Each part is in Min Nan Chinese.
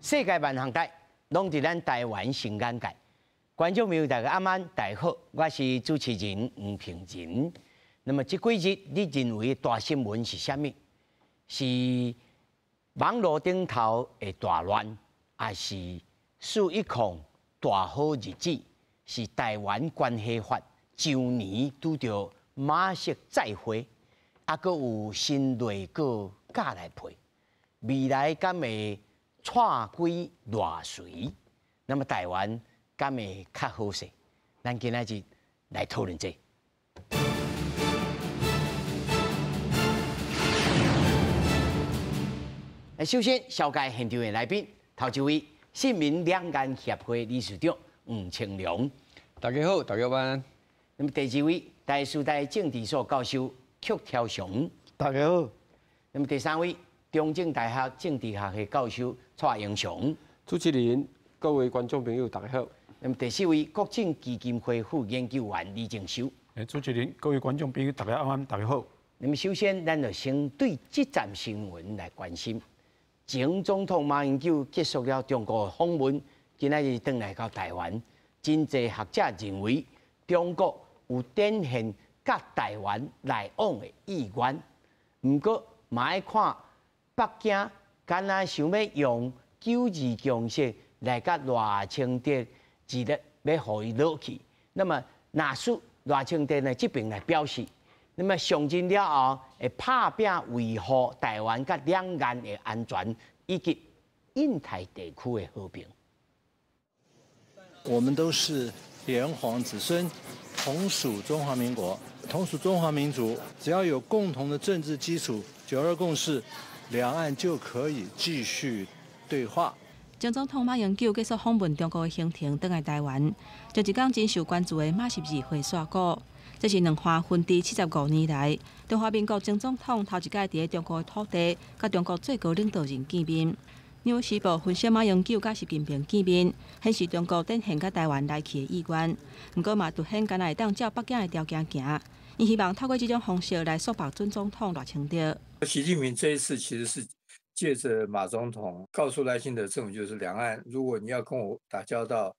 世界萬項代，攏佇咱台灣新眼界。觀眾朋友大家晚安，大家好，我是主持人黃平仁。那麼這幾日你認為大新聞是啥物？是網路頂頭的大亂，抑是410大好日子？是台灣關係法周年拄著馬習再會，抑閣有新內閣甲來配，未來敢會蔡歸賴隨？那麼台灣敢會較好勢？咱今仔日來討論這個。首先，紹介現場的來賓，頭一位，新民兩岸協會理事長黃清龍。大家好，大家晚安。那麼第二位，台師大政治所教授曲超雄。大家好。那麼第三位，中正大學政治學系教授蔡英雄。主持人，各位觀眾朋友，大家好。那麼第四位，國政基金會副研究員李正修。主持人，各位觀眾朋友，大家晚安，大家好。那麼首先，咱就先對這站新聞來關心。前總統馬英九結束了中國訪問，今仔日轉來到台灣。真濟學者認為，中國有展現佮台灣來往的意願。毋過，嘛愛看北京敢若想欲用九二共識來佮賴清德一個欲予伊落去。那麼，若是賴清德呢這邊來表示，那麼上任了後會拍拚維護台灣佮兩岸的安全以及印太地區的和平。我們都是炎黃子孫，同屬中華民國，同屬中華民族。只要有共同的政治基礎，九二共識，兩岸就可以繼續對話。前總統馬英九結束訪問中國的行程，轉來台灣，前一工真受關注的馬習二會煞鼓。這是兩岸分治75年來，中華民國前總統頭一擺佇咧中國的土地，佮中國最高領導人見面。紐約時報分析馬英九佮習近平見面，顯示中國展現佮台灣來去的意願。毋過嘛，凸顯敢若會當照北京的條件行。伊希望透過這種方式來束縛準總統賴清德。習近平這一次其實是借著馬總統告訴賴清德政府，就是兩岸如果你要跟我打交道，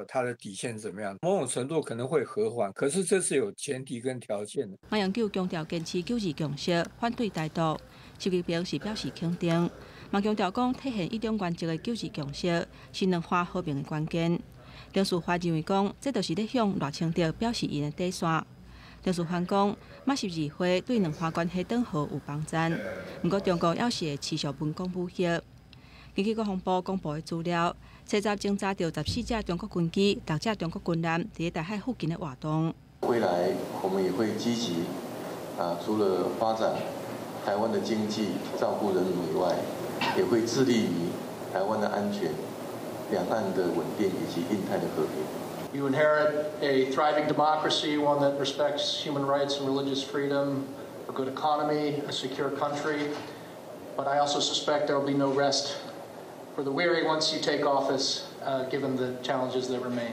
他的底線怎麼樣？某種程度可能會和緩，可是這是有前提跟條件的。馬英九強調堅持九二共識，反對台獨。習近平是表示肯定，嘛強調講體現一中原則的九二共識是兩岸和平的關鍵。劉樹華認為講，這就是咧向賴清德表示𪜶的底線。劉樹藩講，馬習二會對兩岸關係轉好有幫助，毋過中國猶是會持續文攻武嚇。根據國防部公布的資料，初十偵查著14架中國軍機、6架中國軍艦佇咧台海附近的活動。未來我們也會積極啊，除了發展台灣的經濟、照顧人民以外，也會致力於台灣的安全、兩岸的穩定以及印太的和平。 You inherit a thriving democracy, one that respects human rights and religious freedom, a good economy, a secure country. But I also suspect there will be no rest for the weary once you take office, given the challenges that remain.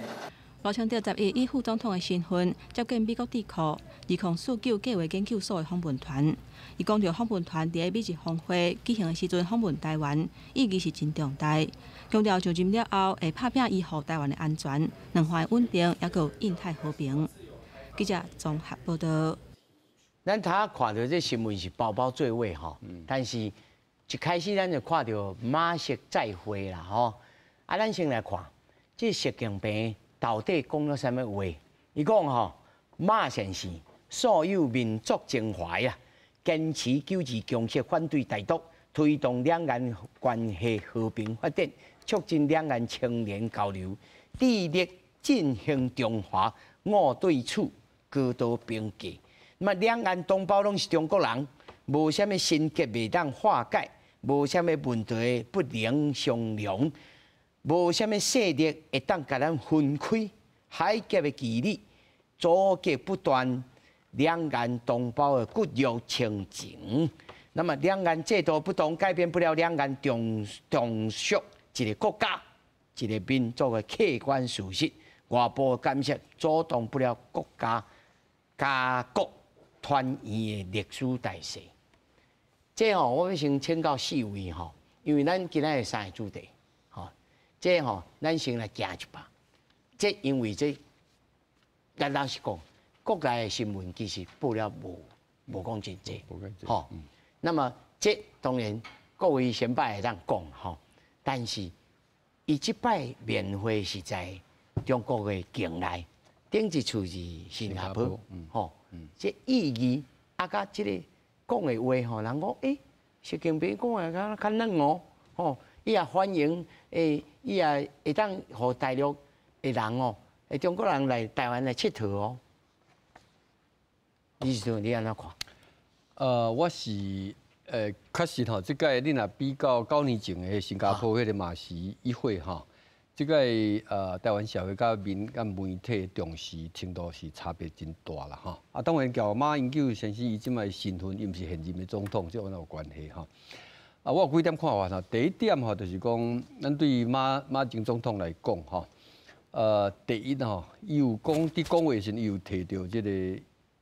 賴清德10日以副總統的身份接見美國智庫2049計畫研究所的訪問團。伊講著訪問團佇咧美日峰會舉行的時陣訪問台灣，意義是真重大。強調上任了後會拍拚維護台灣的安全、兩岸的穩定，抑閣有印太和平。記者綜合報道。咱頭仔看著這新聞是包包做尾吼，但是一開始咱就看著馬習再會啦吼。啊，咱先來看這習近平到底講了啥物話？伊講吼，馬先生素有民族情懷啊，堅持九二共識，反對台獨，推動兩岸關係和平發展，促進兩岸青年交流，致力振興中華五對處高度評價。那麼兩岸同胞攏是中國人，無啥物心結袂當化解，無啥物問題不能商量，無啥物勢力會當共咱分開。海峽的距離，阻隔不斷兩岸同胞的骨肉親情。那麼兩岸制度不同，改變不了兩岸同同屬一個國家、一個民族的客觀事實。外部干涉阻擋不了國家家國團圓的歷史大勢。這吼，我欲先請教四位吼，因為咱今仔日三個主題。這吼，咱先來行一把。這因為這，咱老實講，國內的新聞其實報了無講真濟，吼。那麼這當然各位先輩會當講吼，但是伊這擺面會是在中國的境內，頂一次是新加坡，吼，這意義啊，佮這個講的話吼，人講欸，習近平講的較較軟哦，吼，伊也歡迎，欸，伊也會當予大陸的人哦，欸，中國人來台灣來𨑨迌哦。你是你按怎看？我是確實吼，這屆你若比較9年前的新加坡彼個馬習一會吼，這屆台灣社會佮民佮媒體重視程度是差別真大啦吼。啊，當然，共馬英九先生伊這擺身份，伊毋是現任的總統，這有有關係吼。啊，我有幾點看法吼。第一點吼，就是講，咱對馬前總統來講吼，第一吼，伊有講佇講話時，伊有提著這個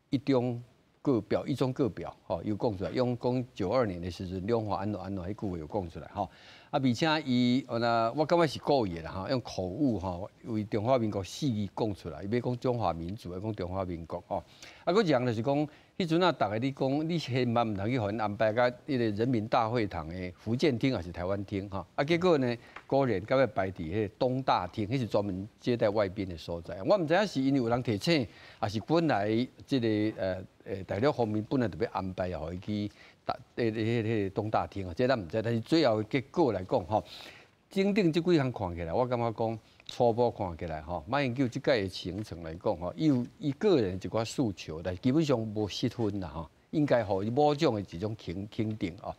一中各表，一中各表，吼，有講出來，用講92年的時陣，兩岸按怎按怎，彼句話有講出來，吼。啊，而且伊，那我感覺是故意的啦，吼，用口誤吼，為中華民國四字講出來，伊欲講中華民族，欲講中華民國，吼。啊，閣一項就是講，彼陣啊，逐个咧講，你千萬毋通去予𪜶安排共彼個人民大會堂的福建廳，抑是臺灣廳，吼。啊，結果呢，果然到尾排佇彼個東大廳，彼是專門接待外賓的所在。我毋知影是因為有人提醒，抑是本來這个大陸方面本來就欲安排，予伊去大彼個東大廳啊，這咱毋知。但是最後的結果來講，吼，整整這幾項看起來，我感覺講初步看起來，吼，馬英九這屆的行程來講，吼，伊有伊個人一寡訴求，但是基本上無失分啦，吼，應該予伊某種的一種肯定哦。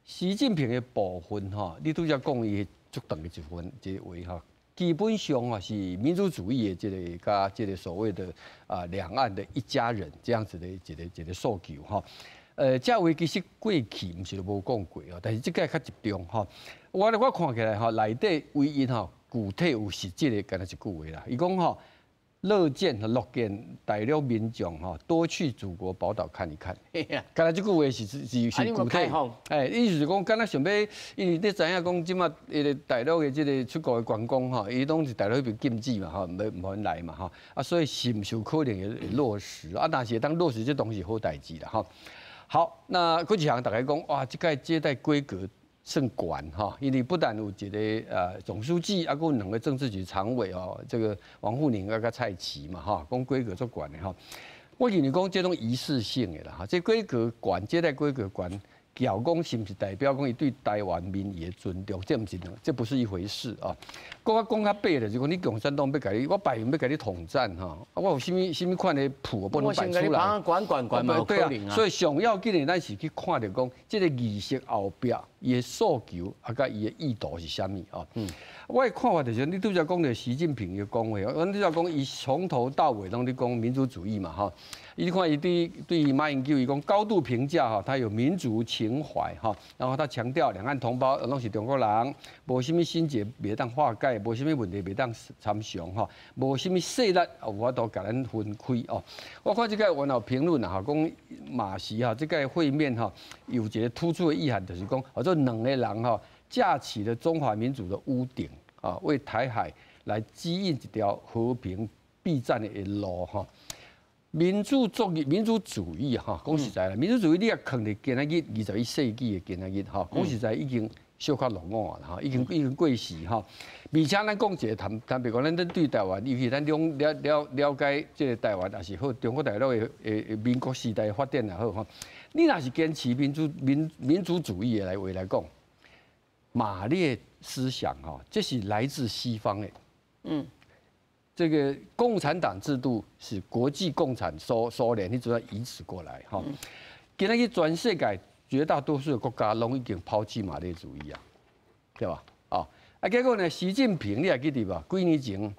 習近平的部分，吼，你拄才講伊足長的一份這個話，吼，基本上啊是民族主義的這個佮這個所謂的啊兩岸的一家人這樣子的一個訴求，吼。這話其實過去毋是都無講過哦，但是這屆較集中吼。我看起來吼，內底唯一吼具體有實質的，敢若一句話啦。伊講吼，樂見大陸民眾吼多去祖國寶島看一看。敢若這句話是具體。欸，意思是講，敢若想欲，因為你知影講，這馬彼個大陸的這個出國的觀光吼，伊攏是大陸彼邊禁止嘛，吼，毋予來嘛，吼。啊，所以是毋是有可能會落實？啊，若是會當落實，這當是好代誌啦，吼。好，那閣一項大家講，哇，這屆接待規格算懸吼，因為不但有一個總書記，啊，閣有兩個政治局常委哦，這個王滬寧佮蔡奇嘛，吼，講規格足懸的吼。我認為講這種儀式性的啦，哈，這規格懸，接待規格懸，繳講是毋是代表講伊對台灣民意的尊重？這毋是，這不是一回事啊。閣較講較白的，就是講你共產黨欲共你，我拜登欲共你統戰吼，啊，我有啥物啥物款的譜不能擺出來？管管管嘛，對啊，所以上要緊的，咱是去看著講，這個儀式後壁伊的訴求啊，佮伊的意圖是啥物啊？我的看法就是，你拄才講著習近平的講話，阮拄才講伊從頭到尾攏佇講民族主義嘛，吼。伊看伊對馬英九，伊講高度評價哈，他有民族情懷哈，然後他強調兩岸同胞攏是中國人，無啥物心結袂當化解，無啥物問題袂當參詳吼，無啥物勢力有法度共咱分開哦。我看這個網友評論啊，講馬習哈這個會面哈，有一個突出的意涵，就是講，這兩個人哈架起了中華民族的屋頂啊，為台海來指引一條和平避戰的路哈。民族主義哈，講實在啦，民族主義你若囥佇今仔日21世紀的今仔日吼，講實在已經小可落伍啦，吼，已經過時吼。而且咱講一個坦白講，咱對台灣，尤其咱了解這個台灣，也是好中國大陸的民國時代的發展也好吼。你若是堅持民族主義的來話來講，馬列思想吼，這是來自西方的。這個共產黨制度是國際共產蘇聯，你主要移植過來哈。今仔日全世界絕大多數的國家攏已經拋棄馬列主義啊，對吧？啊，結果呢，習近平你還記得吧？幾年前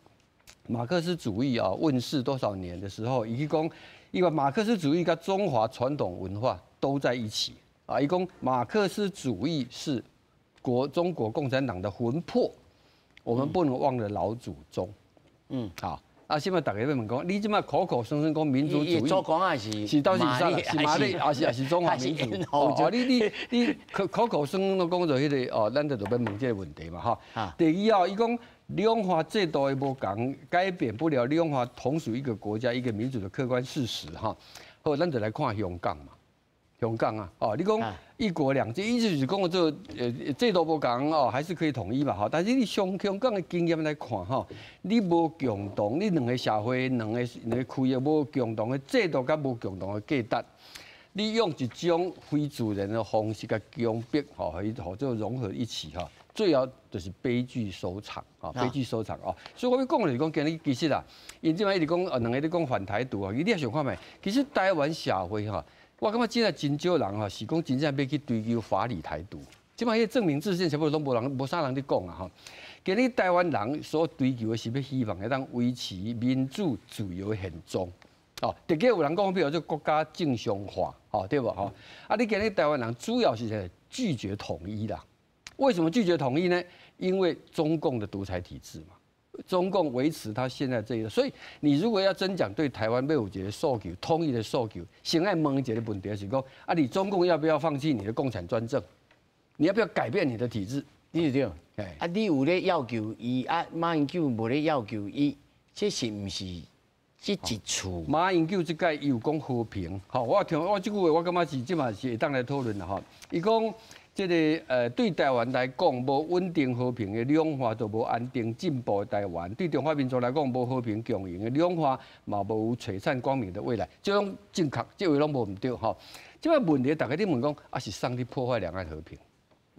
馬克思主義啊問世多少年的時候，伊去講，伊話馬克思主義佮中華傳統文化都在一起啊。伊講馬克思主義是中國共產黨的魂魄，我們不能忘了老祖宗。好。啊，現在大家欲問講，你這擺口口聲聲講民族主義，做講也是是到底是啥？是馬來，還是中華民族？哦，你口口聲聲攏講做彼個哦，咱就欲問這個問題嘛，吼。第二哦，伊講兩岸制度的無仝，改變不了兩岸同屬一個國家、一個民族的客觀事實，哈。好，咱就來看香港嘛。香港啊，哦，你講一國兩制，意思是講這制度無仝哦，還是可以統一嘛，吼。但是你從香港的經驗來看，吼，你無共同，你兩個社會、兩個區域無共同的制度，佮無共同的價值，你用一種非自然的方式共強迫，吼，予做融合一起，吼，最後就是悲劇收場，啊，悲劇收場哦。所以我欲講的是講，今日其實啊，𪜶這擺一直講，兩個咧講反台獨啊，你也想看覓？其實台灣社會吼。我感覺這個真少人吼，是講真正欲去追求法理台獨。這擺彼個正名制憲，差不多攏無人，無啥人咧講啊吼。今日台灣人所追求的是欲希望會當維持民主自由現狀。哦，特別有人講，比如說國家正常化，哦，對無吼？啊，你今日台灣人主要是拒絕統一啦。為什麼拒絕統一呢？因為中共的獨裁體制嘛。中共維持他現在這個，所以你如果要真講對台灣欲有一個訴求，統一的訴求，先愛問一個問題是講，啊，你中共要不要放棄你的共產專政？你要不要改變你的體制？你是對，啊，你有咧要求伊，啊，馬英九無咧要求伊，這是毋是這一處？馬英九這擺伊有講和平，吼，我聽我這句話，我感覺是這嘛是會當來討論啦，吼。伊講這個對台灣來講，無穩定和平的兩岸，就無安定進步的台灣；對中華民族來講，無和平共榮的兩岸，嘛無璀璨光明的未來。這攏正確，這話攏無毋對吼。這個問題，大家咧問講，啊是啥咧破壞兩岸和平，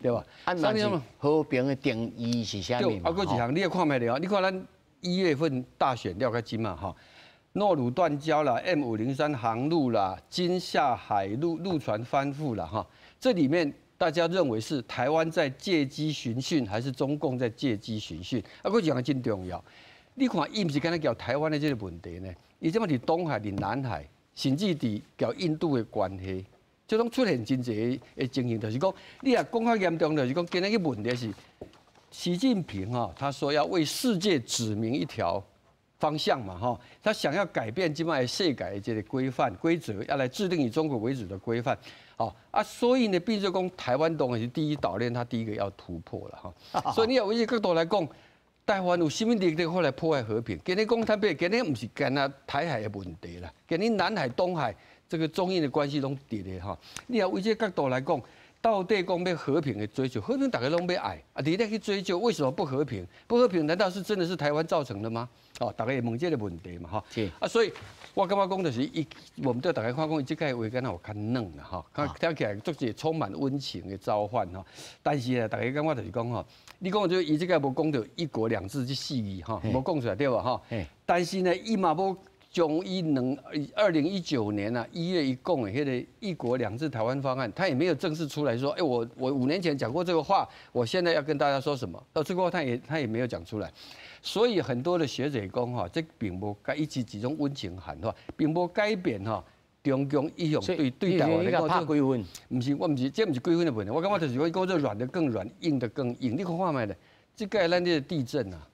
對吧？啊，那是和平的定義是啥物？啊，閣一項，你也看覓著？你看咱1月份大選了到這馬吼，諾魯斷交啦，M503航路啦，金廈海陸陸船翻覆啦，哈，這裡面大家認為是台灣在借機尋釁，還是中共在借機尋釁？啊，閣一項真重要，你看伊毋是干焦舉台灣的這個問題呢？伊這擺佇東海、佇南海，甚至佇舉印度的關係，這攏出現真濟的情形，就是講，你若講較嚴重，就是講，今日個問題是習近平哈，他說要為世界指明一條方向嘛，哈，他想要改變這擺世界的這個規範規則，要來制定以中國為主的規範，好啊，所以呢，變做講台灣當然是第一島鏈，他第一個要突破了哈。所以你若以這角度來講，台灣有啥物力量來破壞和平？今日講坦白，今日毋是干焦台海的問題啦，今日南海、東海這個中印的關係攏佇咧哈。你若以這個角度來講，到底講欲和平的追求，和平大家攏欲愛啊，你咧去追求，為什麼不和平？不和平難道是真的是台灣造成的嗎？哦，大家會問這個問題嘛，哈。啊，所以我感覺講就是伊，我們對大家看講，伊這擺話敢若有較軟啦，哈，聽起來足是充滿溫情的召喚吼。但是啊，大家感覺就是講吼，你講就伊這擺無講著一國兩制這四字吼，無講出來對無吼？但是呢，伊嘛無將伊2019年啊1月伊講的彼個一國兩制台灣方案，他也沒有正式出來說，欸，我5年前講過這個話，我現在要跟大家說什麼？這個話他也沒有講出來。所以很多的學者講吼，這並無改，伊是一種溫情喊話，並無改變吼中共一向對台灣來講，拍幾分？毋是，我毋是，這毋是幾分的問題。我感覺就是講，講做軟的更軟，硬的更硬。你看看覓咧？這擺咱這個地震啊，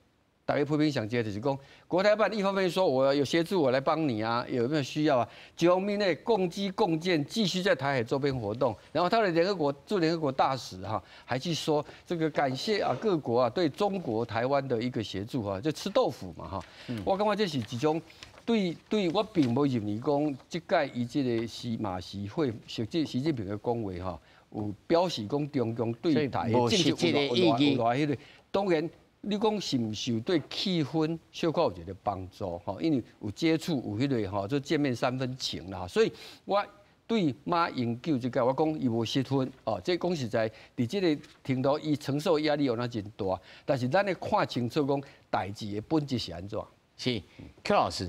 大家普遍想接就是講，國台辦一方面說我有協助我來幫你啊，有沒有需要啊？一方面呢，共機共艦繼續在台海周邊活動，然後他的聯合國駐聯合國大使哈，還去說這個感謝啊各國啊對中國台灣的一個協助哈，就吃豆腐嘛哈。我感覺這是一種對我並無認為講這擺伊這個是馬習會習近平的講話哈，有表示講中共對台的政策有偌彼個，當然。你講是毋是有對氣氛小可有一個幫助吼？因為有接觸有彼個吼，就見面三分情啦。所以我對馬英九這個，我講伊無失分哦。這講實在，佇這個程度，伊承受壓力有那真大。但是咱會看清楚講代誌的本質是按怎？是，柯老師，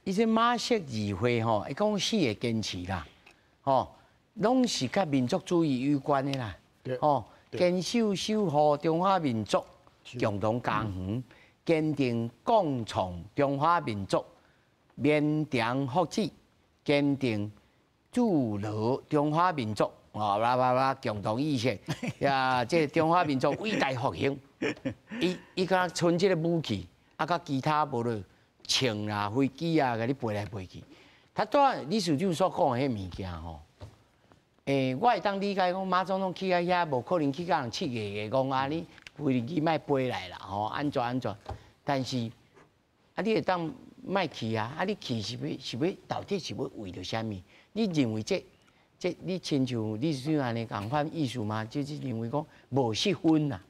伊這馬習二會吼，伊講四個堅持啦，吼，攏是佮民族主義有關的啦，吼，堅守守護中華民族。共同家園，堅定共創中華民族綿長福祉，堅定鑄牢中華民族哦，啦啦啦，共同意識呀，這中華民族偉大復興。伊伊敢賰這个武器，啊，佮其他無論銃啦、飛機啊，共你飛來飛去。他拄仔理事長所講的彼物件吼，我會當理解講馬總統去到遐，無可能去共人刺激的講啊，你飛機莫飛來啦，吼，按怎按怎。但是啊，你會當莫去啊，啊，你去是欲到底是欲為著啥物？你認為這你親像理事長按呢仝款意思嗎？就是認為講無失分啊。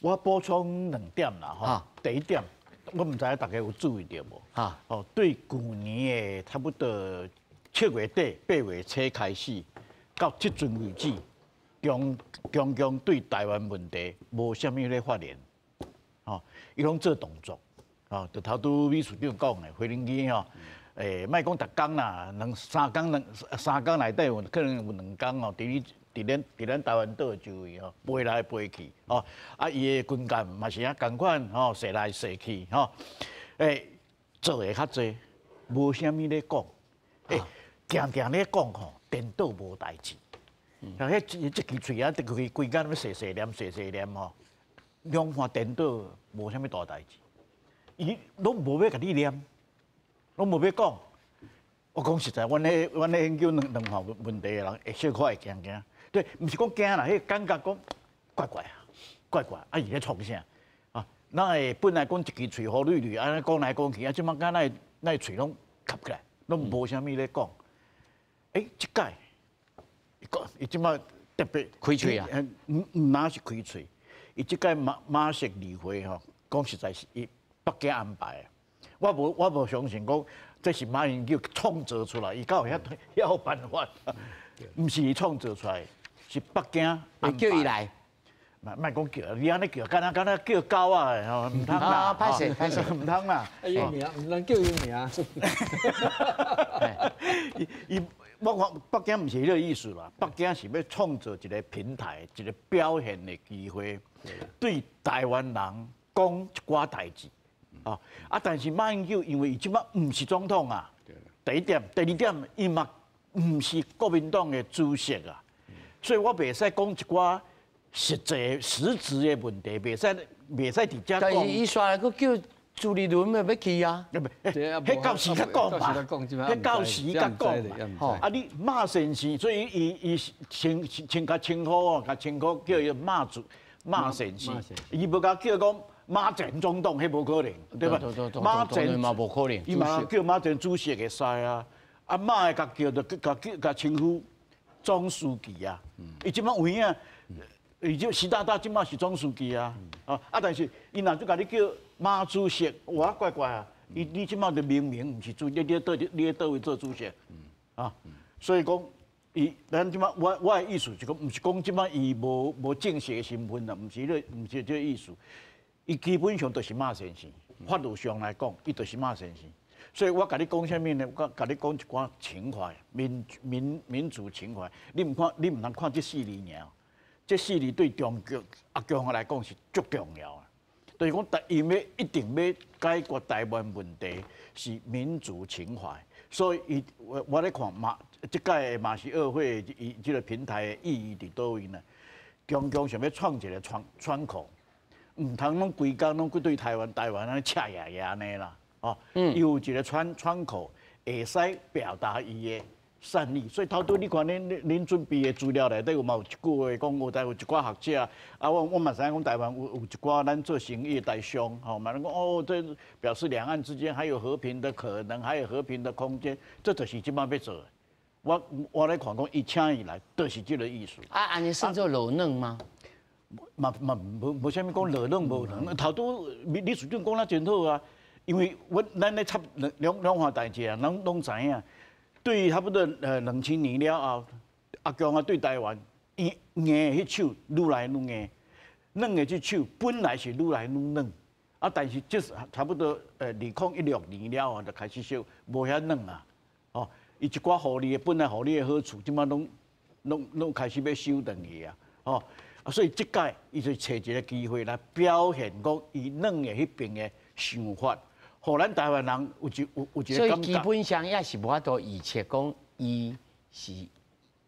我補充兩點啦，吼。第一點，我毋知影大家有注意著無？哦，對舊年的差不多7月底、8月初開始，到這陣為止，中共對台灣問題無啥物咧發言，吼，伊攏做動作，吼，就頭拄理事長講的，飛行機吼，莫講逐工啦，兩三工兩三工內底有可能有兩工吼，佇咱台灣島周圍吼飛來飛去，吼，啊，伊的軍艦嘛是啊仝款吼，踅來踅去，吼，做的較濟，無啥物咧講，定定咧講吼，顛倒無代誌。啊，彼這支喙啊，規規工咧細細念細細念吼，兩岸顛倒無啥物大代誌，伊攏無欲共你念，攏無欲講。我講實在，阮彼研究兩岸問題的人，會小可會驚驚。對，毋是講驚啦，彼感覺講怪怪啊，怪怪，啊伊咧創啥？啊，咱會本來講一支喙好捋捋，按呢講來講去，啊，這擺敢若咱喙攏合起來，攏無啥物咧講。這擺，伊這擺特別開喙啊？毋毋若是開喙，伊這擺馬習二會吼，講實在是伊北京安排的。我無相信講這是馬英九創造出來，伊敢有遐有辦法？毋是伊創造出來，是北京安排。叫伊來，莫講叫，你按呢叫，敢若敢若叫狗仔吼，毋通啦，歹勢歹勢，毋通啦。伊名，毋通叫伊名。伊我看北京毋是彼个意思啦，北京是欲創造一個平台，一個表現的機會，對台灣人講一寡代誌。啊！但是馬英九因為伊這擺毋是總統啊，第一點，第二點，伊嘛毋是國民黨的主席啊，所以我袂使講一寡實際實質的問題，袂使佇遮講。但是伊煞來閣叫朱立倫欲去啊？彼到時才講嘛，彼到時才講嘛。啊，你馬先生，所以伊稱稱共稱呼哦，共稱呼叫伊馬先生，伊無共叫講馬前總統，彼無可能，對吧？馬前嘛無可能，伊嘛叫馬前主席會使啊。啊，馬會共叫就共叫共稱呼總書記啊。伊這擺有影，伊這習大大這擺是總書記啊。啊，但是伊若就共你叫馬主席，哇，怪怪啊！伊你這擺就明明毋是主，你咧佗位做主席？啊，所以講，伊咱這擺我的意思是講，毋是講這擺伊無正式的身份啦，毋是這個意思。伊基本上就是馬先生，法律上來講，伊就是馬先生。所以我共你講啥物呢？我共你講一寡情懷，民族情懷。你毋通看這四字爾，這四字對中國阿共來講是足重要的。就是講，伊欲一定欲解決台灣問題，是民族情懷。所以伊我咧看馬這擺馬習二會伊這個平台的意義佇佗位呢？中共想欲創一個窗口。毋通攏規工攏對台灣按呢赤牙牙按呢啦，哦，伊有一個窗口會使表達伊的善意，所以頭拄你看恁準備的資料內底有嘛有一句話講，有台有一寡學者，啊，我嘛知影講台灣有一寡咱做生意的台商，吼，嘛講哦，這表示兩岸之間還有和平的可能，還有和平的空間，這就是這擺欲做的。我咧看講，伊請伊來，就是這個意思。啊，按呢算做落軟嗎？嘛無啥物講落軟無軟，頭拄理事長講得真好啊，因為阮咱咧插兩岸代誌啊，攏知影，對差不多2000年了後，阿共啊對台灣伊硬的彼手愈來愈硬，軟的這手本來是愈來愈軟，啊，但是這差不多2016年了後就開始小無遐軟啊，哦，伊一寡予你的本來予你的好處，這擺攏開始欲收轉去啊，哦。啊，所以這擺伊就揣一個機會來表現講伊軟的彼邊的想法，予咱台灣人有一個感覺。所以基本上也是無法度預測講伊是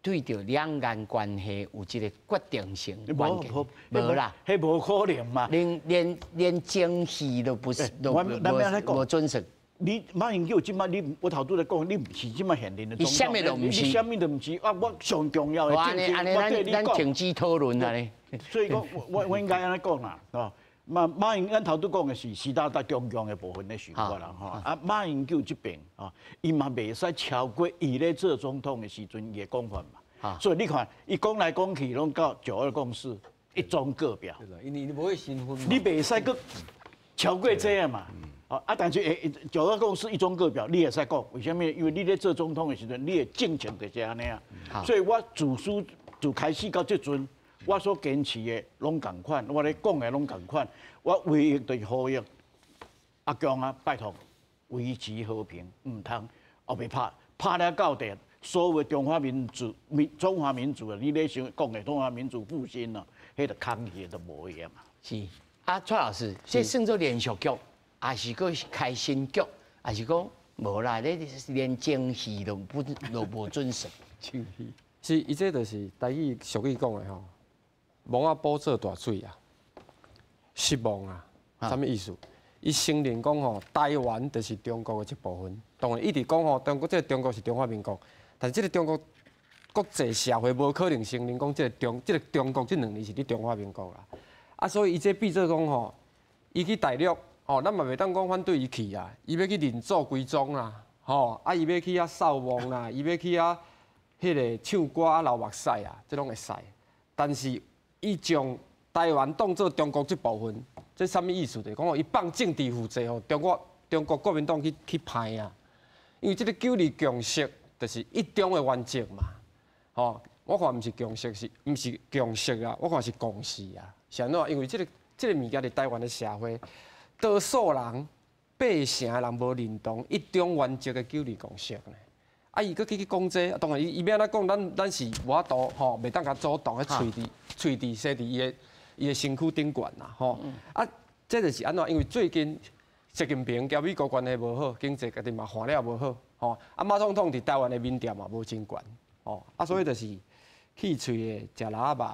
對著兩岸關係有這個決定性關鍵？無啦，彼無可能嘛。連前戲都不是，都無準算。你馬英九這擺你我頭拄咧講，你毋是這擺現任的總統，你啥物都毋是，你啥物都毋是啊！我上重要的政治，我對你講。咱停止討論啊咧。所以講，我應該按呢講啦，哦，馬英咱頭拄講的是習大大中共的部分的想法啦，吼啊，馬英九這邊啊，伊嘛袂使超過伊咧做總統的時陣伊的講法嘛。所以你看，伊講來講去攏到九二共識，一中各表。因為你無彼身份，你袂使閣超過這个嘛。啊，但是九二共識一中各表，你會使講，為啥物？因為你咧做總統的時陣，你的政策就是按呢啊。所以我自始自開始到這陣，我所堅持的攏仝款，我咧講的攏仝款。我唯一就是呼籲阿共啊，拜託維持和平，毋通後壁拍，拍了到底，所謂中華民族、民中華民族啊，你咧想講的中華民族復興啊，彼就空去就無去啊嘛。是啊，蔡老師，這算做連續劇，還是閣開新局，還是講無啦？你連前戲都不都無準算。前戲是伊這就是台語俗語講的吼，墓仔埔做大水啊，失望啊，啥物意思？伊承認講吼，台灣就是中國的一部分。當然，一直講吼，中國這個中國是中華民國，但是這個中國國際社會無可能承認講這個中國這兩字是佇中華民國啦。啊，所以伊這變做講吼，伊去大陸。吼，咱嘛袂當講反對伊去啊，伊欲去認祖歸宗啦，吼，啊，伊欲去遐掃墓啦，伊欲去遐彼个唱歌啊流目屎啊，這攏會使。但是伊將台灣當做中國這部分，這啥物意思？就是講伊放政治負債予中國國民黨去歹啊。因為這个九二共識就是一中的原則嘛，吼，我看毋是共識，是毋是共識啊？我看是共識啊。是按怎？因為這个物件佇台灣的社會。多數人八成的人無認同一中原則的九二共識呢。啊，伊閣去講這，當然伊欲按怎講，咱是無法度吼，袂當共阻擋彼喙舌佇伊的身軀頂懸啦吼。啊，這就是按怎？因為最近習近平佮美國關係無好，經濟家己嘛換了無好，吼。啊，馬總統佇台灣的民調嘛無真懸，吼。啊，所以就是氣喙的食蜊仔肉，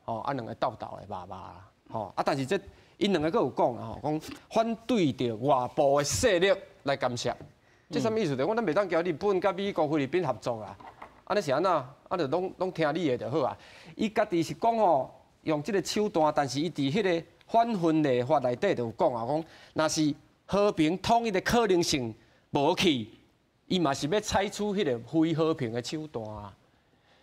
吼，啊兩个鬥鬥的肉肉啦，吼。啊，但是這。𪜶兩个閣有講啊吼，講反對著外部的勢力來干涉，這啥物意思？就講咱袂當交日本佮美國、菲律賓合作啊，按呢是按怎？啊，就攏聽你的就好啊。伊家己是講吼，用這个手段，但是伊佇彼个反分裂法內底就有講啊，講若是和平統一的可能性無去，伊嘛是欲採取彼个非和平的手段啊。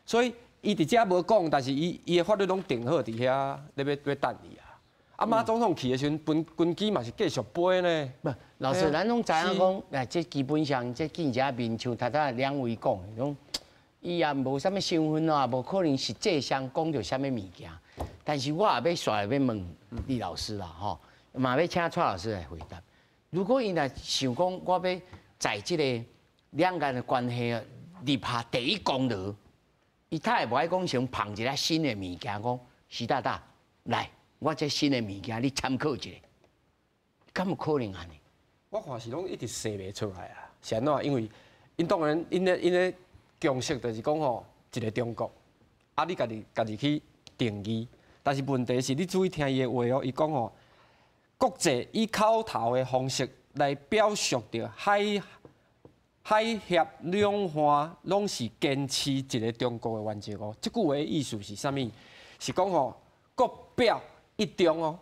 所以伊佇遮無講，但是伊的法律攏定好佇遐咧欲等伊啊。啊，馬總統去的時陣，軍機嘛是繼續飛呢。無，老師，咱攏知影講，哎，這基本上這記者面像頭拄兩位講的，講伊也無啥物身份啊，無可能實際上講著啥物物件。但是我也欲煞欲問李老師啦，吼，嘛欲請蔡老師來回答。如果伊若想講，我欲在這个兩岸的關係立下第一功勞，伊他會無愛講先捧一个新的物件，講習大大來。我這新的物件，你參考一下，敢有可能按呢？我看是攏一直踅袂出來啊，是按怎？因為𪜶當然，𪜶的共識就是講吼，一个中國，啊，你家己去定義。但是問題是你注意聽伊的話哦，伊講吼，國際以口頭的方式來表述著海峽兩岸攏是堅持一个中國的原則哦。這句話的意思是啥物？是講吼，國表一中哦，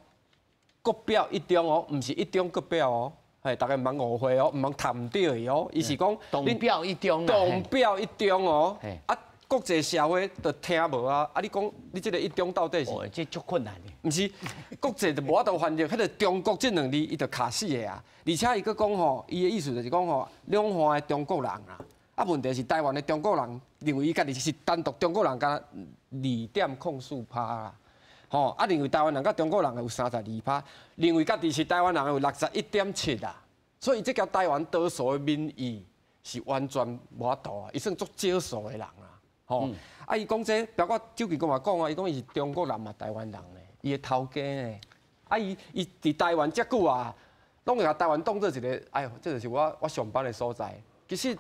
國表一中哦，毋是一中各表哦，嘿，大家毋通誤會哦，毋通讀毋對哦。伊是講同表一中，同表一中哦。啊，國際社會就聽無啊。啊，你講你這个一中到底是？哦，這足困難的。毋是，國際就無法度翻譯，彼个中國這兩字，伊就卡死的啊。而且伊閣講吼，伊的意思就是講吼，兩岸的中國人啊，啊問題是台灣的中國人認為伊家己是單獨中國人，敢若2.04%啦。吼，啊，認為台灣人佮中國人的有32%，認為家己是台灣人的有61.7啦，所以這條台灣多數的民意是完全無法度啊，伊算足少數的人啊，吼，啊，伊講這，包括周其光嘛講啊，伊講伊是中國人嘛，台灣人呢，伊的頭家呢，啊，伊佇台灣遮久啊，攏會共台灣當做一个，哎喲，這就是我上班的所在。其實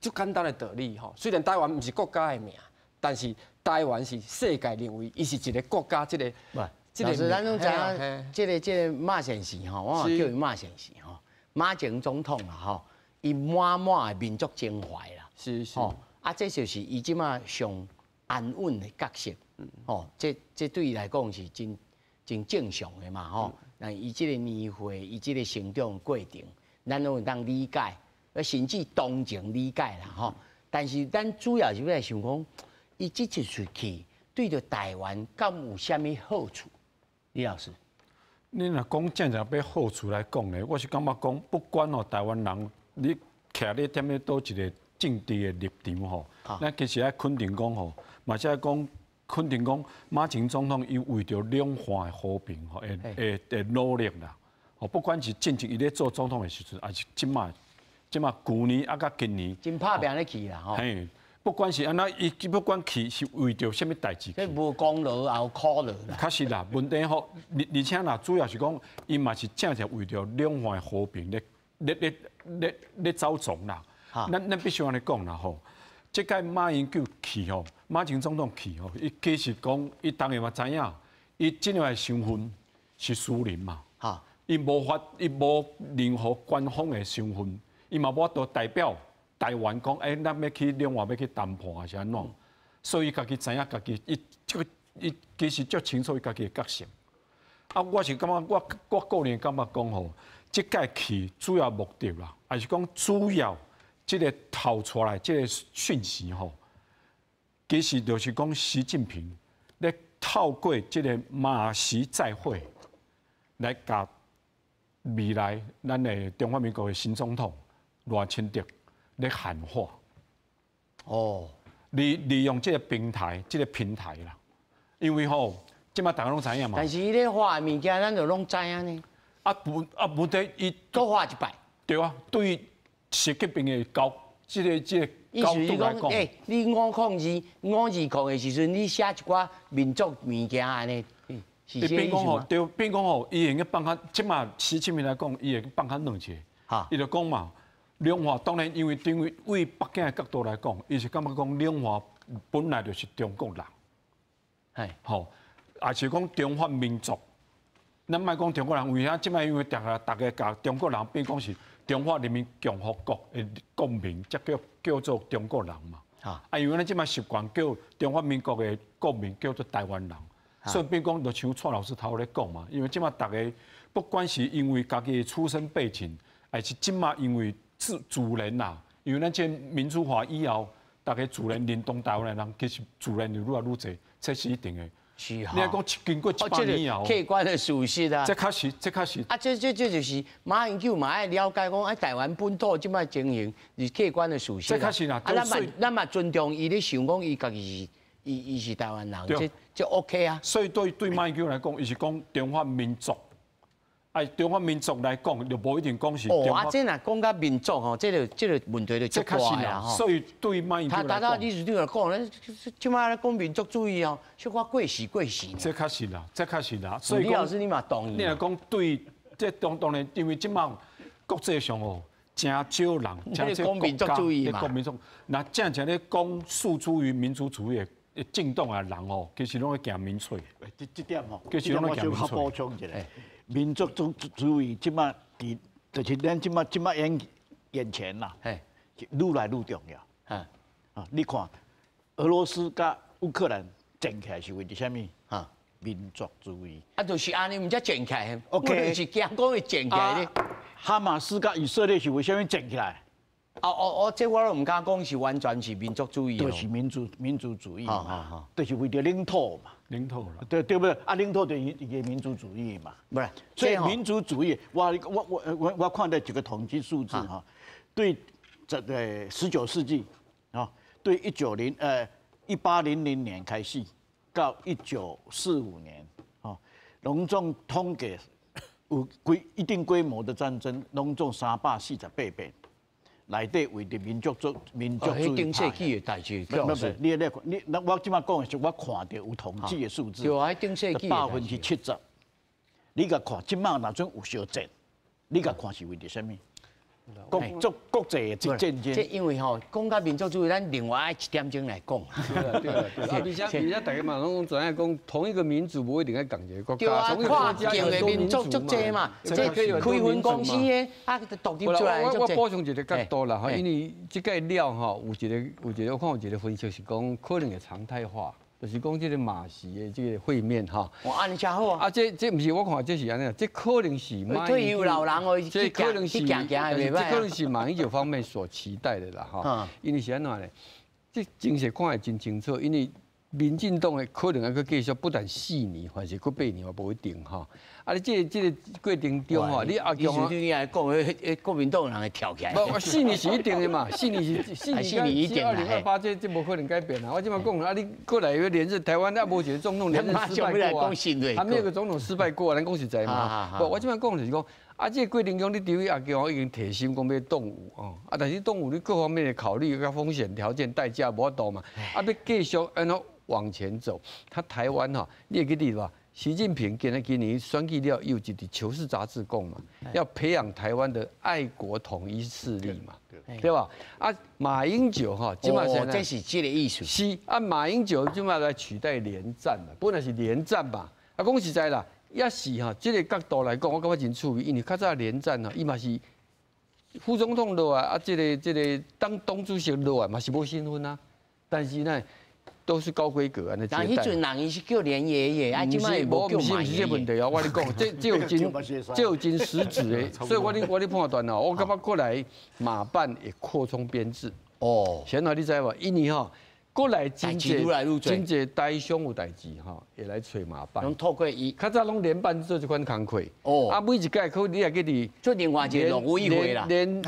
足簡單的道理吼，雖然台灣毋是國家的名，但是台灣是世界認為伊是一個國家，這個。老師，咱攏知影，這個馬先生吼，我嘛叫伊馬先生吼，馬前總統啦吼，伊滿滿的民族情懷啦，是，啊，這就是伊這馬上安穩的角色，吼，這對伊來講是真真正常的嘛吼。那伊這個年歲，伊這個成長過程，咱攏會當理解，甚至同情理解啦吼。但是咱主要是欲來想講，伊這一次去對著台灣敢有啥物好處？李老師，你若講正正欲好處來講咧，我是感覺講，不管哦台灣人，你徛咧踮咧佗一個政治的立場吼，咱其實愛肯定講吼，嘛是愛講肯定講，馬前總統伊為著兩岸的和平吼，會努力啦。吼，不管是進前伊咧做總統的時陣，還是這馬這馬舊年啊佮今年，真拍拚咧去啦吼。嘿，不管是按怎，伊不管去是為著啥物代誌，這無功勞也有苦勞啦。確實啦，問題吼，而且啦，主要是講，伊嘛是正正為著兩岸和平咧咧咧咧咧走總啦。咱必須按呢講啦吼，這屆馬英九去吼，馬前總統去吼，伊其實講，伊當然嘛知影，伊這個身份是私人嘛，伊無法，伊無任何官方的身份，伊嘛無法度代表台灣講，欸，咱欲去兩岸欲去談判還是按怎？所以伊家己知影家己，伊這個伊其實足清楚伊家己的角色。啊，我是感覺，我個人感覺講吼，這屆去主要目的啦，還是講主要這個透出來這個訊息吼，其實就是講習近平咧透過這個馬習再會來共未來咱的中華民國的新總統賴清德咧喊話。哦，利用這個平台，這個平台啦，因為吼，這馬大家攏知影嘛。但是伊咧喊的物件，咱就攏知影呢。啊，不啊，問題伊閣喊一擺。對啊，對習近平的高，這個高度來講，欸，你502 520的時陣，你寫一寡民族物件按呢？是這意思嗎？對，變講吼，伊會用放較，這馬習近平來講，伊會放較軟一下。伊就講嘛，兩岸當然因為因為為北京的角度來講，伊是感覺講兩岸本來就是中國人，係，吼，也是講中華民族。咱莫講中國人，為啥這擺因為逐個逐家共中國人變講是中華人民共和國的國民，才叫做中國人嘛。啊，因為咱這擺習慣叫中華民國的國民叫做台灣人，所以變講就像蔡老師頭咧講嘛。因為這擺逐家不管是因為家己的出身背景，還是這擺因為自然啦，因為咱這民主化以後，逐家自然認同台灣的人，其實自然就愈來愈濟，這是一定的。是哈，你講經過100年後，客觀的事實啊，這確實，這確實。啊，這就是馬英九嘛愛了解講，啊，台灣本土這擺情形是客觀的事實。這確實啦。啊，咱嘛尊重伊咧想講，伊家己是，伊是台灣人，這 OK 啊。所以對馬英九來講，伊是講中華民族。哎，中華民族來講，就無一定講是。哦，啊，這若講到民族吼，這個問題就足大啦吼。所以對馬英九來講，他他理事長來講，咧，這擺咧講民族主義哦，小可過時過時。這確實啦，這確實啦。所以李老師你嘛同意？你若講對，這當然，因為這擺國際上哦，真少人，真少國家咧講民族，若正正咧講訴諸於民族主義的政黨的人哦，其實攏會行民粹。這點吼，其實攏會行民粹。我補充一下。民族主義這擺佇，就是咱這擺眼前啦，愈來愈重要。啊，你看，俄羅斯佮烏克蘭戰起來是為著啥物？啊，民族主義。啊，就是按呢，毋才戰起來。 OK，我就是驚講會戰起來咧。哈馬斯佮以色列是為啥物戰起來？哦哦哦，這我都毋敢講是完全是民族主義。就是民族主義嘛，就是為著領土嘛。領土啦，對對不對？啊，領土就是一個民族主義嘛。不是，所以民族主義，我看到一個統計數字哈，對這個19世紀啊，對1800年開始到1945年，啊，攏總統計有一定規模的戰爭，攏總348遍。內底為著民族主義。頂世紀的代誌，不，你我這擺講的是我看到有統計的數字。對啊，頂世紀。70%，你共看，這擺若準有相戰，你共看是為著啥物？国足国际的战争。这因为吼，讲到民族主义，咱另外爱一点钟来讲。对啦对啦对啦。而且大家嘛拢知影讲，同一个民族无一定爱仝一个国家。对啊，跨境的民族足济嘛，这开分公司的啊，独立出来。我补充一个角度啦，吼，因为这届了吼，有一个，我看有一个分析是讲，可能会常态化。就是讲这个马习的这个会面哈，哇，按呢真好啊！啊，这毋是我看这是按呢，这可能是退休老人哦，这可能是，这可能是马英九方面所期待的啦哈。因为是按怎呢？这情势看会真清楚，因为民进党的可能还阁继续不但四年，还是阁八年，嘛无一定哈。啊，你这个过程中吼，你阿强你来讲，彼国民党人会跳起来。无，四年是一定的嘛，四年是四年，四年一定2028这无可能改变啊。我这摆讲啊，你过来要连任台湾，啊，无一个总统连任失败过啊，还没有个总统失败过，咱讲实在嘛。无，我这摆讲就是讲，啊，这个过程中你除非阿强已经提心讲欲动武哦，啊，但是动武你各方面的考虑佮风险条件代价无法度嘛，啊，欲继续按怎往前走，他台湾吼，你会记得无？习近平今年选举了，有一伫《求是》杂志讲嘛，要培养台湾的爱国统一势力嘛，对吧？啊，马英九哈，这嘛是这是这个意思。是啊，马英九这嘛来取代连战啦，本来是连战吧。啊，讲实在啦，也是哈，这个角度来讲，我感觉真趣味，因为较早连战吼，伊嘛是副总统落来，啊，这个当党主席落来嘛是无身份啊，但是呢，都是高规格按呢。但彼阵人伊是叫连爷爷，啊，这摆无叫马爷爷。毋是这问题啊，我跟你讲，这有真实质的，所以我咧判断哦，我感觉过来马办会扩充编制。哦，现在你知无？因为吼，过来真济真济台商有代志吼，会来揣马办。拢透过伊，较早拢联办做这款工课。哦，啊，每一届可你也记得。做另外一个陆委会啦。连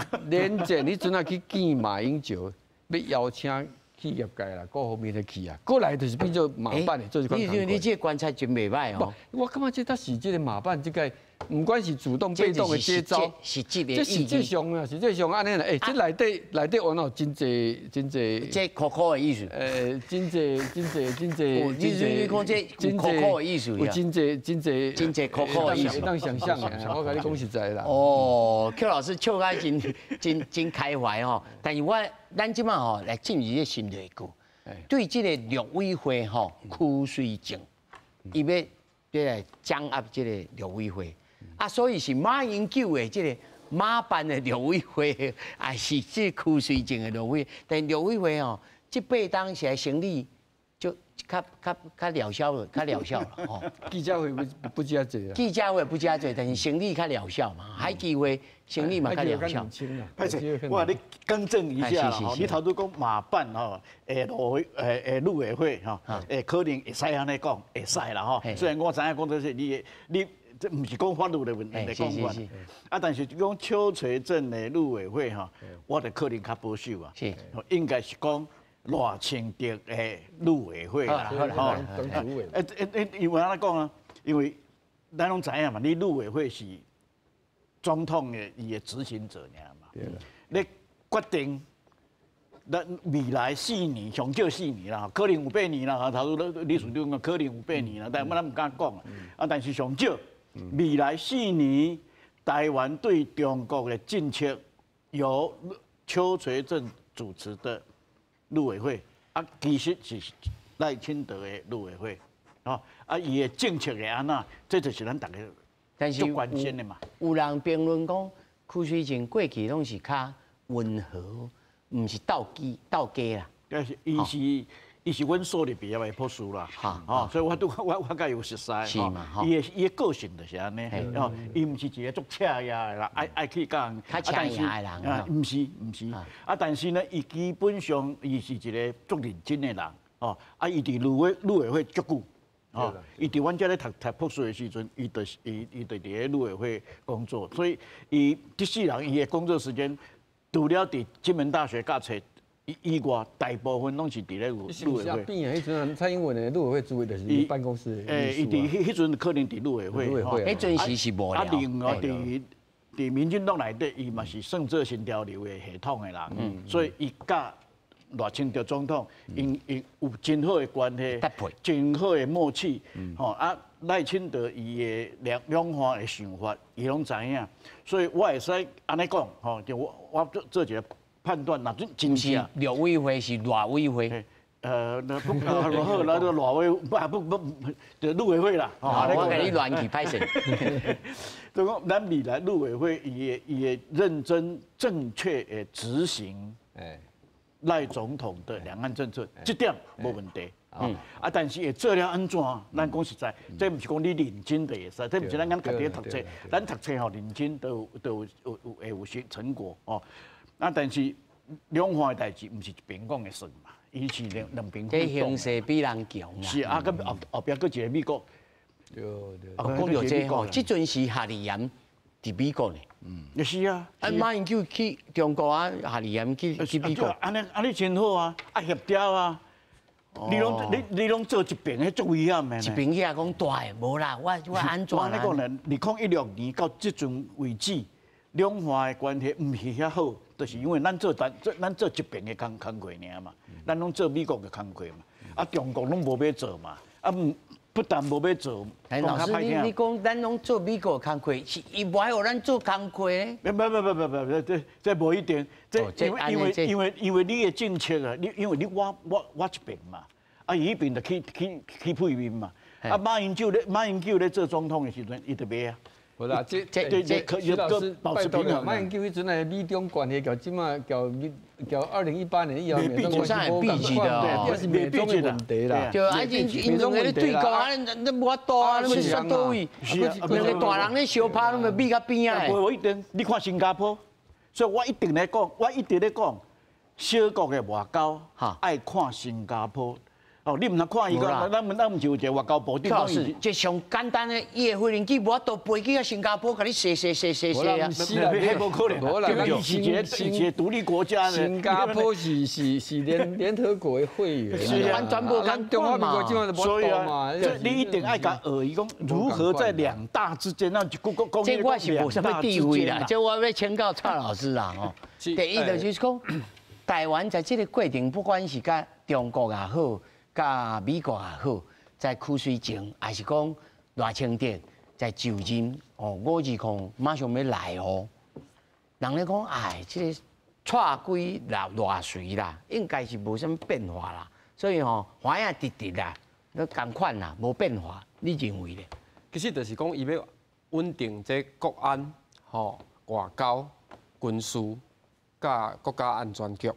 战，你阵啊去见马英九，欲邀请。企业界啦，各方面的去啊，过来就是变做马办的做这款工课。你这个观察真袂䆀哦。我感觉这才是这个马办这个，毋管是主动被动的接招，实际的这实际上啊，实际上按呢啦，欸，这内底内底原来有真济真济。这箍箍的意思。真济真济真济。你讲这箍箍的意思。有真济真济真济箍箍的意思。当想象的，我共你讲实在啦。哦，邱老师笑甲真真真开怀吼，但是我咱这摆吼来进入这心内句，对这个陆委会吼柯瑞正，伊欲来掌握这个陆委会，啊，所以是马英九的这个马办的陆委会，还是这柯瑞正的陆委？但陆委会吼，这八冬是来成立，就较较较疗效了，较疗效了吼。记者会不加济啊？记者会不加济，但是生理较疗效嘛。海基会生理嘛较疗效。歹势，我你更正一下吼，你头拄讲马办吼，陆委会吼，可能会使按呢讲，会使啦吼。虽然我知影讲这是你你这毋是讲法律的问题的讲法，啊，但是讲邱垂正的陆委会吼，我就可能较保守啊，应该是讲赖清德的陆委会啦，吼，因为按怎讲啊？因为咱拢知影嘛，你陆委会是总统的伊的执行者尔嘛，你决定咱未来四年，上少四年啦，可能有八年啦，头拄理事长讲可能有八年啦，但我咱毋敢讲啊。但是上少未来四年，台湾对中国的政策由邱垂正主持的陆委会，啊，其实是赖清德的陆委会，哦，啊，伊的政策会按怎，这就是咱大家但是关心的嘛。有人评论讲，柯瑞正过去拢是较温和，毋是斗鸡斗鸡啦。但是伊是阮所里毕业的博士啦，吼，所以我拄我佮伊有熟似，吼，伊的个性就是按呢，吼，伊毋是一个足赤额的啦，爱去佮人，较赤额的人，啊，毋是毋是，啊，但是呢，伊基本上伊是一个足认真的人，吼，啊，伊伫陆委会足久，吼，伊伫阮遮咧读博士的时阵，伊就是伊伊就伫咧陆委会工作，所以伊这世人伊的工作时间，除了伫金门大学教册以外，大部分拢是伫咧陆委会。变啊！彼阵蔡英文的陆委会主委就是伊办公室。伊伫彼阵可能伫陆委会。陆委会。彼阵时是无啊，另外伫民进党内底，伊嘛是算做新潮流的系统的人，所以伊佮赖清德总统，𪜶有真好的关系，真好的默契，吼啊，赖清德伊的两岸的想法，伊攏知影，所以我會使按呢講，吼，就我做一個判斷，若真真是陸委會是賴委會。那不，好，那個賴委不不不，就陸委會啦。我共你亂去歹勢。就講咱未來陸委會伊會認真正確的執行，賴總統的兩岸政策，這點無問題。啊，但是會做了按怎？咱講實在，這毋是講你認真就會使，這毋是咱家己讀冊，咱讀冊吼認真都有有有會有成成果哦。啊，但是兩岸的代誌毋是一邊講會算嘛。伊是兩邊。這形勢比人強啊！是啊，佮後壁閣一個美國。對對。講著這吼，這陣時夏立言佇美國呢。也是啊。啊，馬英九去中國啊，夏立言去美國。按呢按呢真好啊，啊協調啊。你攏做一邊，彼足危險的。一邊遐講大的，無啦，我按怎？我按呢講咧，2016年到這陣為止，兩岸的關係毋是遐好，就是因為咱做單做咱做一邊的工課爾嘛，咱攏做美國的工課嘛，啊中國攏無欲做嘛，啊不但無欲做，老師你講咱攏做美國工課，是伊無愛予咱做工課咧？不不不不不，這無一定，這因為你的政策啊，你因為你我一邊嘛，啊伊彼邊就起屁面嘛，啊馬英九咧做總統的時陣，伊就袂啊。無啦，這徐老師拜託了，馬英九彼陣的美中關係，共這馬共共2018年以後，美中關係無仝款，這是美中的問題啦。對啊，𪜶兩个咧對抗啊，那無法度啊，你欲煞佗位？兩個大人咧相拍，攏欲比較邊仔。無一定，你看新加坡，所以我一定咧講，我一直咧講，小國的外交，愛看新加坡。哦，你毋通看伊個，咱毋是有一個外交部長。老師，這上簡單的，伊的飛行機無法度飛去到新加坡，共你踅踅踅踅踅啊！彼無可能，無啦，伊是一個是一個獨立國家。新加坡是聯合國的會員，是完全無咱中華民國這馬就無法度嘛。你一定愛共學伊講如何在兩大之間，那就講這我是無啥物智慧啦，這我欲請教蔡老師啦吼。第一就是講，台灣在這個過程，不管是佮中國也好，佮美國也好，在柯水前，還是講賴清德在就任哦，520馬上欲來哦。人咧講，哎，這個蔡歸賴賴隨啦，應該是無啥物變化啦。所以吼，歡喜直直啦，都仝款啦，無變化。你認為咧？其實就是講，伊欲穩定這國安、吼外交、軍事、佮國家安全局，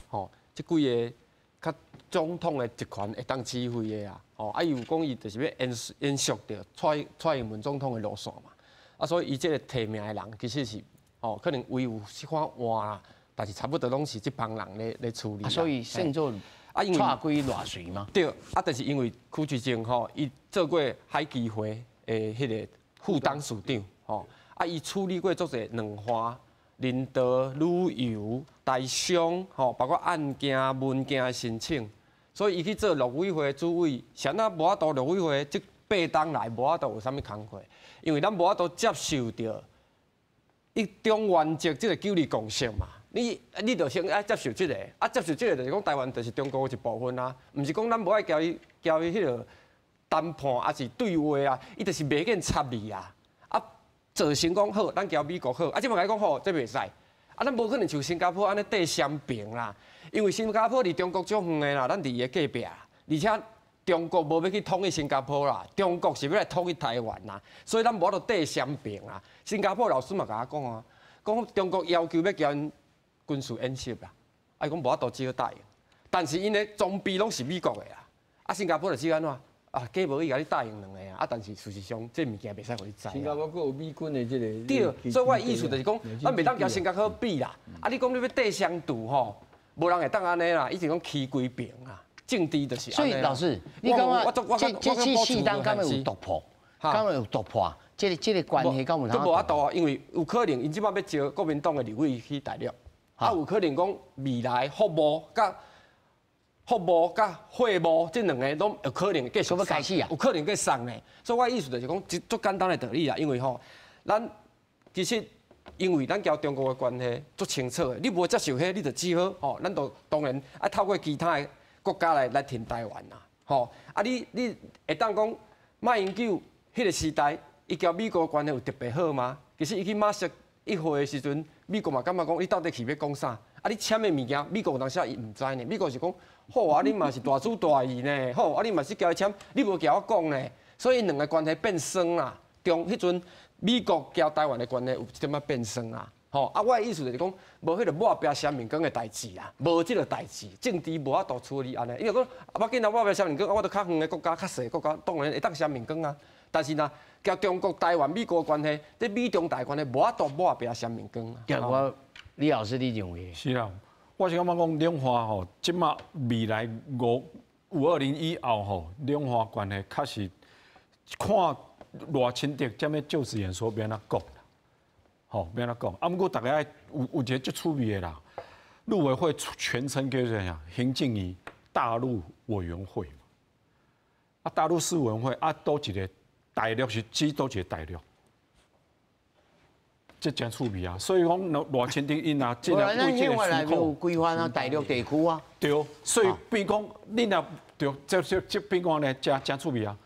吼這幾個較總統的職權會當指揮的啊，吼啊伊有講伊就是欲延續著蔡英文總統的路線嘛，啊所以伊這個提名的人其實是吼可能位有小可換啦，但是差不多攏是這幫人咧處理。啊，所以算做啊，因為蔡歸賴隨嗎？對，啊，就是因為柯居正吼，伊做過海基會的彼個副董事長，吼，啊，伊處理過足濟兩岸、人道、旅遊、台商，吼，包括案件、文件的申請，所以伊去做陸委會主委，是按怎無法度陸委會這八冬來無法度有啥物工課，因為咱無法度接受著一中原則這個九二共識嘛。你就先愛接受這個，啊，接受這個就是講台灣就是中國的一部分啊，毋是講咱無愛共伊彼個談判，抑是對話啊，伊就是袂見插你啊，啊，造成講好，咱共美國好，啊，這馬共伊講好，這袂使，啊，咱無可能像新加坡按呢綴雙爿啦，因為新加坡離中國足遠的啦，咱佇伊的隔壁，而且中國無欲去統一新加坡啦，中國是欲來統一台灣啦，所以咱無法度綴雙爿啦。新加坡老師嘛共我講啊，講中國要求欲共𪜶軍事演習啦，啊，伊講無法度只好答應，但是𪜶的裝備攏是美國的啦，啊，新加坡就是按怎啊，假無伊共你答應兩個啊，啊，但是事實上這物件袂使予你知。新加坡閣有美軍的這個。對，所以我的意思就是講，咱袂當共新加坡比啦。啊，你講你欲綴雙櫥吼，無人會當按呢啦，伊是講起幾爿啊，政治就是。所以老師，你感覺這這四冬敢會有突破？敢會有突破？這個關係敢有通？閣無法度啊，因為有可能𪜶這擺欲招國民黨的立委去大陸，啊，有可能講未來服務佮貨務這兩個攏有可能繼續開始啊，有可能繼續送呢。所以我的意思就是講，足簡單的道理啦。因為吼，咱其實因為咱共中國的關係足清楚的，你無接受彼，你就只好吼，咱就當然愛透過其他的國家來挺台灣啦。吼，啊你會當講馬英九彼个時代，伊佮美國關係有特別好嗎？其實伊去馬習一會的時陣，美國嘛感覺講你到底去欲講啥？啊，你簽的物件，美國有當時伊毋知呢。美國是講，好啊，你嘛是大主大意呢，好啊，你嘛是共伊簽，你無共我講呢。所以兩个關係變酸啦。中彼陣美國佮台灣的關係有一點仔變酸啦。吼啊，我的意思就是講，無彼个抹拚雙面光的代誌啦，無這个代誌，政治無法度處理按呢。因為講啊，無緊啊，抹拚雙面光，啊，我都較遠的國家、較細的國家，當然會當雙面光啊。但是若佮中國、台灣、美國的關係，這美中台關係無法度抹拚雙面光啊。我李老師，你認為？是啊，我是感覺講兩岸吼，這馬未來5·20以後吼，兩岸關係確實看賴清德這物就職演說欲按怎講，吼欲按怎講。啊，毋過大家有一个足趣味的啦，陸委會全稱叫做啥？行政院大陸委員會嘛。啊，大陸事務委員會啊，佗一个大陸是指佗一个大陸？這真趣味啊！所以講賴清德𪜶若這個為這個思考，有規範啊，大陸地區啊。對，所以變講你若對，這變講呢，真真趣味啊！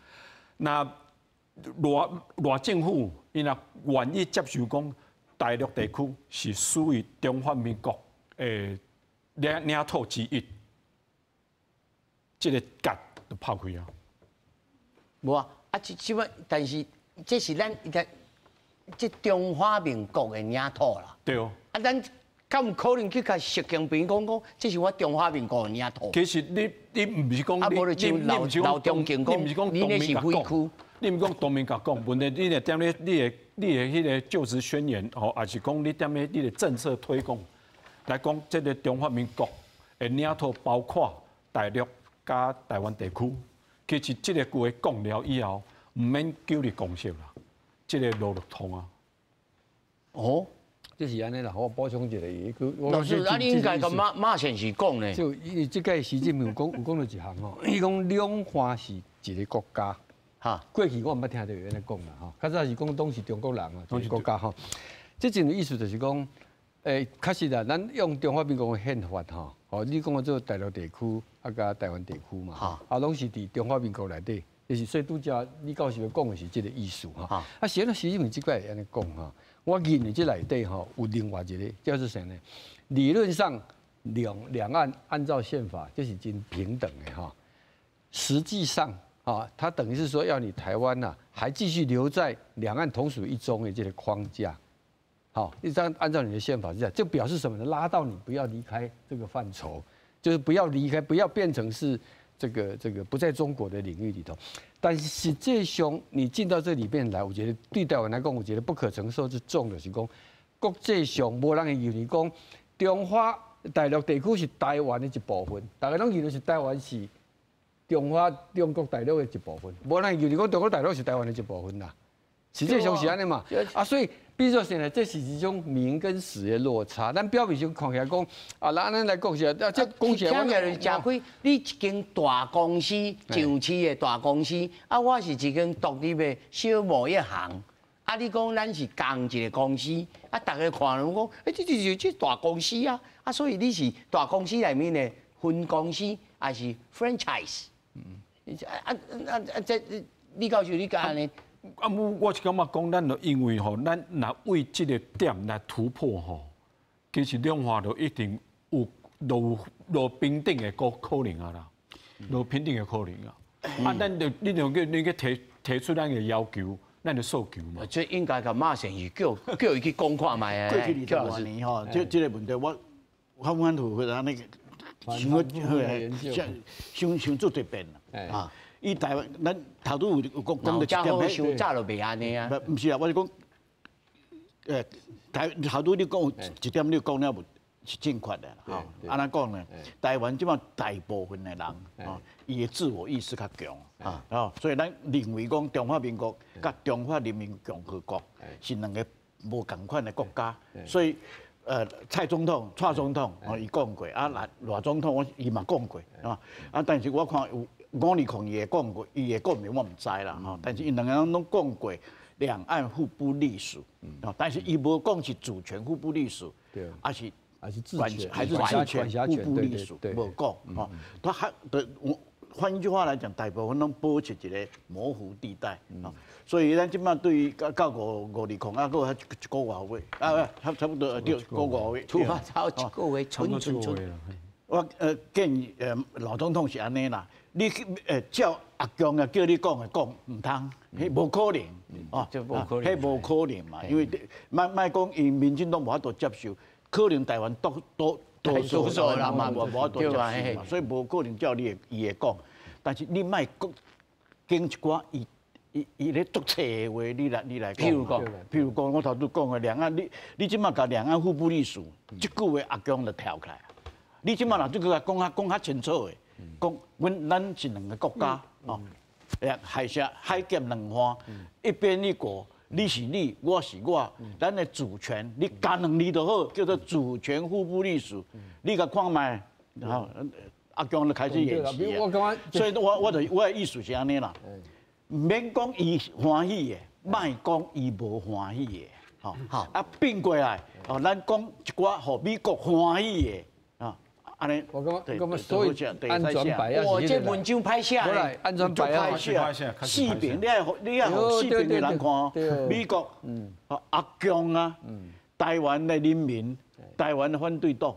若賴政府𪜶若願意接受講大陸地區是屬於中華民國的領土之一，這个結就拋開啊！無啊，啊，這這但是這是咱一個。這中華民國的領土啦，對啊，咱敢有可能去共習近平講講，這是我中華民國的領土？其實你毋是講你你毋是講中共你毋是講你那是匪區，你毋是講當面共講，問題你若踮咧你的彼个就職宣言吼，抑是講你踮咧你的政策推廣來講，這个中華民國的領土包括大陸佮台灣地區，其實這个句話講了以後，毋免九二共識啦。這个路就通啊！哦，這是按呢啦，我補充一下，老師，啊，你應該佮馬先生講呢？就因為這屆習近平有講有講著一項吼，伊講兩岸是一个國家，哈。過去我毋捌聽著有按呢講啦，吼。較早是講攏是中國人啊，一个國家吼。這種意思就是講，確實啦，咱用中華民國的憲法吼，吼，你講做大陸地區啊，佮台灣地區嘛，啊，攏是佇中華民國內底。就是所以拄才李教授講的是這个意思哈。啊，是按怎習近平這擺會按呢講哈？我認為這內底吼有另外一个叫做啥呢？理論上兩岸按照憲法就是真平等的哈。實際上啊，他等於是說要你台灣吶，還繼續留在兩岸同屬一中的這个框架。好，你這樣按照你的憲法是這樣，就表示什麼呢？拉到你不要離開這個範疇，就是不要離開，不要變成是。這個不在中國的領域裡頭，但是實際上你進到這裡面來，我覺得對台灣來講，我覺得不可承受之重，就是講國際上無人會認為講中華大陸地區是台灣的一部分，大家攏認為是台灣是中華中國大陸的一部分，無人會認為講中國大陸是台灣的一部分啦。實際上是按呢嘛，啊，所以比如說現在這是一種名跟實的落差。咱表面上看起來講，啊，咱按呢來講是啊，這講起來，聽起來就是誠虧。你一間大公司上市的大公司，啊，我是一間獨立的小貿易行，啊，你講咱是仝一个公司，啊，逐家看攏講，欸，這就是這大公司啊，啊，所以你是大公司內面的分公司，還是 franchise？啊啊啊！這李教授，你敢按呢？啊，我是感覺講，咱就因為吼，咱若為這个點來突破吼，其實兩岸就一定有落平等的可能啊啦，落平等的可能啊。啊，咱就你就去你去提出咱的要求，咱的訴求嘛。這應該共馬先生叫伊去講看覓啊。過去20多年吼，這个問題我反反覆覆按呢，想想想做幾遍啦。啊。伊台灣，咱頭拄有講講著一點，傷早就袂按呢啊。毋是啊，我是講，台頭拄你講一點，你講了無是正確的吼。按怎講呢？台灣這馬大部分的人，吼，伊的自我意識較強，啊，所以咱認為講中華民國佮中華人民共和國是兩个無仝款的國家，所以。蔡總統、蔡總統哦，伊講過，啊，賴總統我伊嘛講過，啊，啊，但是我看有五二控伊會講過，伊會講袂我毋知啦，吼，但是𪜶兩个人攏講過兩岸互不隸屬，但是伊無講是主權互不隸屬，對，還是還是治權，還是治權互不隸屬，無講，吼，他還對我换一句话来讲，大部分拢保持一个模糊地带啊。所以咱这摆对于到五五二空啊，阁还一个外月啊，差不多对，个外月，出发超一个月，存存存。我建议老总统是按呢啦，你去照阿强啊叫你讲的讲毋通，彼无可能哦，彼无可能嘛，因为莫莫讲𪜶民进党无法度接受，可能台湾多多多数人嘛无法度接受嘛，所以无可能照你的伊的讲，但是你莫讲拣一寡伊。伊伊咧足册的话，你来讲。譬如讲，譬如讲，我头拄讲的两岸，你这马共两岸互不隶属，这句话阿强就跳起来。你这马若这句话讲较讲较清楚的，讲阮咱是两个国家，哦，海峡海峡两岸，一边一国，你是你，我是我，咱的主权，你加两字就好，叫做主权互不隶属。你共看觅，吼，阿强就开始演戏啊。所以我就我的意思是按呢啦。毋免讲伊欢喜的，莫讲伊无欢喜的，吼。好啊，变过来，哦，咱讲一寡予美国欢喜的，啊，按呢。我感觉，感觉所以安全牌啊，哦，这文章歹写咧，安全牌啊，歹写。四边你爱，你爱予四边的人看，美国，阿强啊，台湾的人民，台湾的反对党。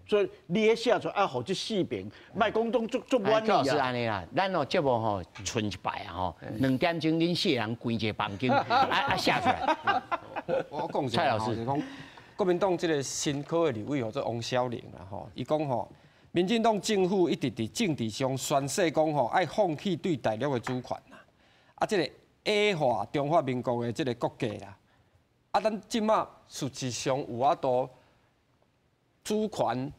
所以你彼写出来啊，予这四边，莫讲拢足足满意啊。是按呢啦，咱哦节目吼剩一摆啊吼，2点钟恁四个人关一个房间，啊啊写出来。我讲蔡老师讲，国民党这个新科的立委号做王小玲啦吼，伊讲吼，民进党政府一直伫政治上宣示讲吼，爱放弃对大陆的主权啦，啊，这个矮化中华民国的这个国家啦，啊，咱这马实际上有法度主权。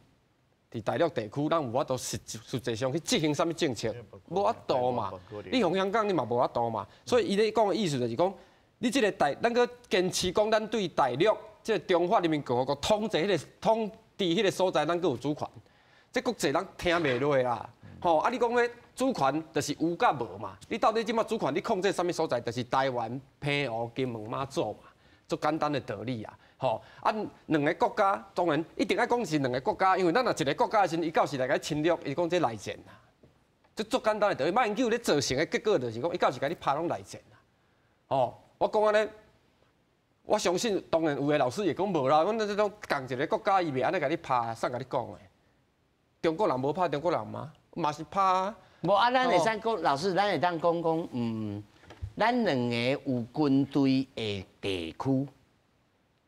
伫大陆地区，咱有法度实实际上去执行啥物政策？无法度嘛。你予香港，你嘛无法度嘛。所以伊咧讲的意思就是讲，你这个大，咱阁坚持讲，咱对大陆这个中华人民共和国统治彼个统治彼个所在，咱阁有主权。这国际人听袂落啦。吼，啊，你讲彼主权就是有佮无嘛？你到底这马主权，你控制啥物所在？就是台湾、澎湖、金门、马祖嘛，足简单的道理啊。吼，啊，两个国家当然一定爱讲是两个国家，因为咱若一个国家的时阵，伊到时来共侵略，伊讲这内战啊，这足简单的道理。马英九咧造成的结果就是讲，伊到时共你拍拢内战啊。吼，我讲按呢，我相信当然有的老师会讲无啦，阮这种仝一个国家，伊袂按呢共你拍，啥共你讲的？中国人无拍中国人吗？嘛是拍啊。无啊，咱会使讲，老师，咱会当讲讲，咱两个有军队的地区。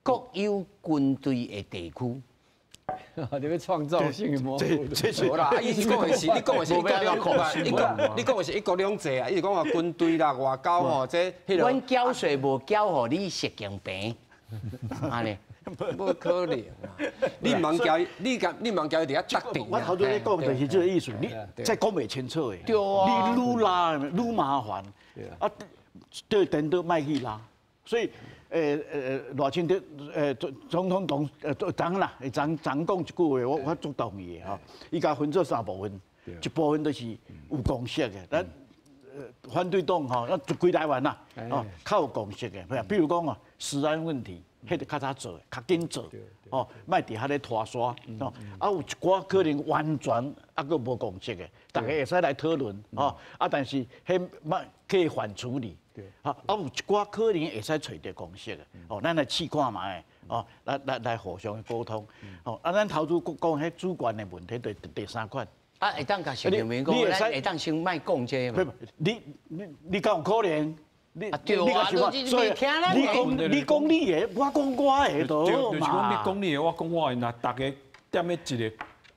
国有军队的地区，你欲创造性的模糊。无啦，伊是讲的是，你讲的是一国两制，你讲的是一国两制啊，伊是讲话军队啦、外交吼，这。阮缴税无缴予你习近平，按呢？无可能啊！你毋通交伊，你共你毋通交伊伫遐扎定。我头拄咧讲就是这个意思，你再讲袂清楚的。对啊。你愈拉愈麻烦，啊，对，颠倒莫去拉，所以。赖清德总总统董昨啦，昨昨讲一句话，我足同意的吼。伊共分做三部分，一部分就是有共识的，咱反对党吼，咱规台湾啦，哦，较有共识的，比如讲哦，食安问题，彼个较早做的，较紧做，哦，莫伫遐咧拖沙，哦，啊有一寡可能完全犹阁无共识的，大家会使来讨论，哦，啊，但是彼莫可以缓处理。好，啊有一寡可能会使揣著共识的，哦，咱来试看觅，哦，来互相沟通，哦，啊，咱头拄讲彼主权的问题，就第三款。啊，会当共习近平讲，咱会当先莫讲这个嘛。你敢有可能？你对啊，所以你讲你讲你的，我讲我的，对，就是讲你讲你的，我讲我的，若大家踮咧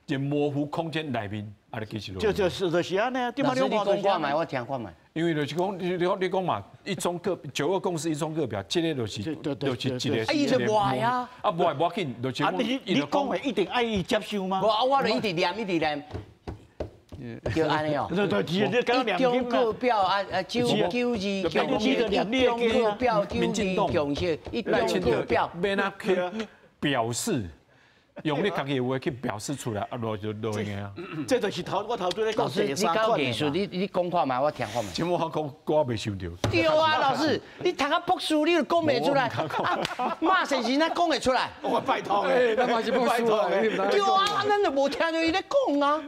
一个模糊空间内面，啊，你其实就是按呢，老师你讲看觅，我听看觅。因为就是讲，你讲嘛，一中各九二共识，一中各表，这个就是就是一个。啊，伊就无爱啊。啊，无爱无要紧，就是讲。你讲的一定爱伊接受吗？无啊，我就一直念，一直念。就按呢哦。对对，一中各表啊啊，九九二共识，一中各表九二共识，一中各表。欲按怎去表示？用你家己的话去表示出来，啊，落就落用啊。这就是头我头拄咧讲老师，你搞艺术，你讲看觅，我听看觅。这我讲，我袂想著。对啊，老师，你读啊博士，你都讲袂出来。啊，马先生哪讲会出来？我拜托的，咱嘛是博士啊。对啊，咱就无听著伊咧讲啊。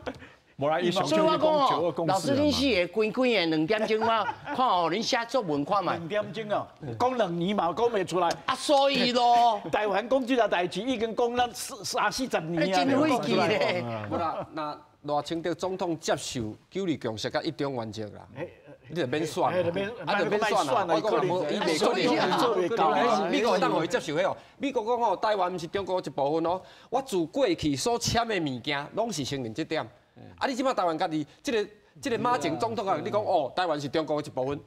無啦，所以我講哦，老師恁四个規規个2點鐘我看哦，恁寫作文看覓。2點鐘哦，講2年嘛講袂出來。啊，所以咯，台灣講這個代誌已經講咱三四十年啊。真費氣咧。無啦，那賴清德總統接受九二共識佮一中原則啦。你就免選，啊就免選啦。我講無，伊袂可能，美國會當予伊接受彼哦。美國講吼，台灣毋是中國一部分哦。我自過去所簽的物件，攏是承認這點。啊，你這擺台灣家己，這個馬前總統啊，你講哦，台灣是中國的一部分。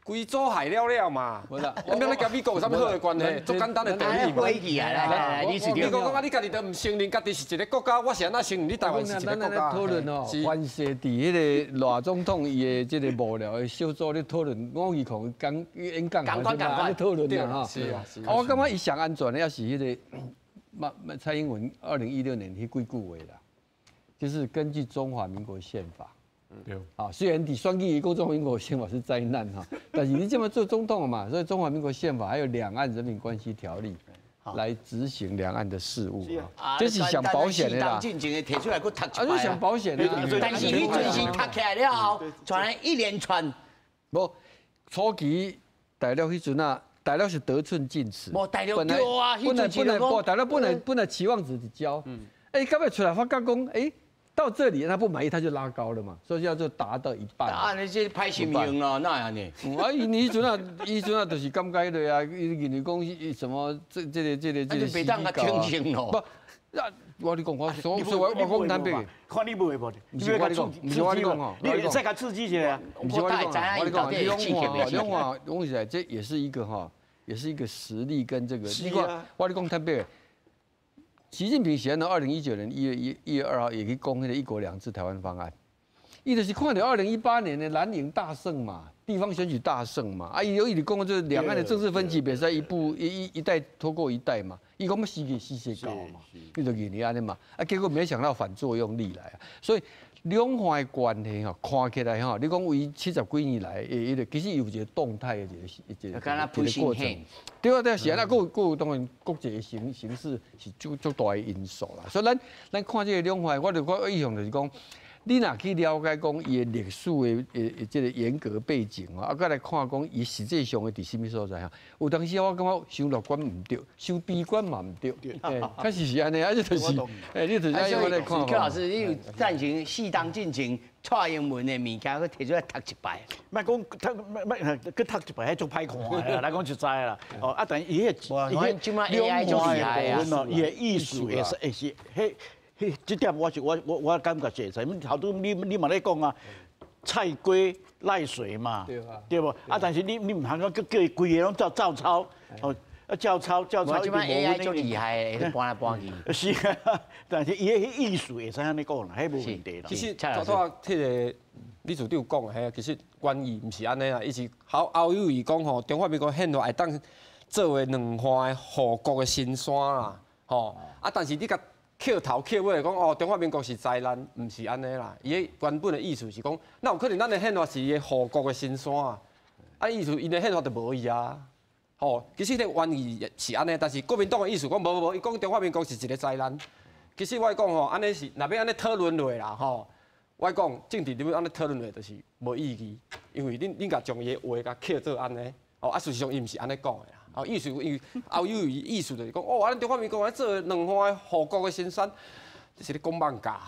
規組害了了嘛，你欲咧佮美國有啥物好的關係？足簡單的道理嘛。美國講啊，你家己都毋承認家己是一個國家，我是按怎承認你台灣是一個國家？討論哦，凡是佇彼個賴總統伊的這個幕僚的小組咧討論，我預講講演講，咧討論啦吼。是啊是。我感覺伊上安全的，抑是彼個馬蔡英文2016年彼幾句話啦，就是根據中華民國憲法。對，啊，雖然佇選舉伊講中華民國憲法是災難哈，但是你這麼做總統嘛，所以中華民國憲法還有兩岸人民關係條例來執行兩岸的事務，這是上保險的啦。進前的提出來，閣讀一擺。啊，上保險的。但是彼陣時讀起來了後，傳來一連串。無初期大陸彼陣啊，大陸是得寸進尺。無大陸對啊，本來大陸本來期望值是交，欸，到尾出來發覺講，欸。到這裡他不滿意，他就拉高了嘛，所以叫做達到一半。啊，你這歹心用咯，哪會按呢？啊，伊彼陣啊，伊陣啊，就是感覺的啊，伊認為講什麼這個。袂當較清醒咯。不，啊，我你講，我所以我講坦白。看你袂無？毋是我你講，毋是我你講吼，你會使共刺激一下。毋是我你講，我你講，兩岸講起來，這也是一個哈，也是一個實力跟這個。你看，我你講坦白。習近平寫到2019年1月2號也去講彼個一國兩制台灣方案，伊就是看著2018年的藍營大勝嘛，地方選舉大勝嘛，啊，伊有一直講這兩岸的政治分歧袂使一步一一一代拖過一代嘛，伊講欲時勢時勢到嘛，伊就認為按呢嘛，啊，結果沒想到反作用力來啊，所以兩岸的關係吼，看起來吼，你講為70幾年來，彼個其實有一個動態的一個一個過程。對啊對啊，是啊，那閣有當然國際的形勢是足足大的因素啦。所以咱看這個兩岸，我就我意向就是講，你若去了解講伊的歷史的這個沿革背景啊，閣來看講伊實際上的佇啥物所在吼，有當時我感覺傷樂觀毋對，傷悲觀嘛毋對，確實是按呢，啊，這就是，你就是按呢來看。柯老師，你有贊成適當進行蔡英文的物件，閣提出來讀一擺？莫講讀，莫莫，閣讀一擺，彼足歹看的啦，來講實在啦。哦，啊，但伊彼個伊彼兩岸的部分哦，伊的意思會是，彼彼這點我是我感覺是會使。頭拄你嘛咧講啊，菜龜賴水嘛，對無？啊，但是你毋通講叫伊規个攏照照抄，哦，啊照抄照抄。這擺 AI 足厲害的，會搬來搬去。是啊，但是伊彼意思會使按呢講啦，彼無問題啦。其實頭拄仔彼個理事長講的，其實原意毋是按呢啦，伊是侯侯友宜講吼，中華民國憲法會當做為兩岸的護國的神山啦，吼啊，但是你共扣頭扣尾講哦，中華民國是災難，毋是按呢啦。伊的原本的意思是講，哪有可能咱的憲法是伊的護國的神山啊？啊，意思𪜶的憲法就無伊啊。吼，其實個原意是按呢，但是國民黨的意思講無無無，伊講中華民國是一個災難。其實我講吼，按呢是若欲按呢討論落啦吼，我講政治你欲按呢討論落就是無意義，因為恁共將伊的話共扣做按呢，哦啊，事實上伊毋是按呢講的啦。哦，意思因為侯友宜意思就是講，哦，咱中華民國按呢做兩岸護國的神山，這是咧講妄教。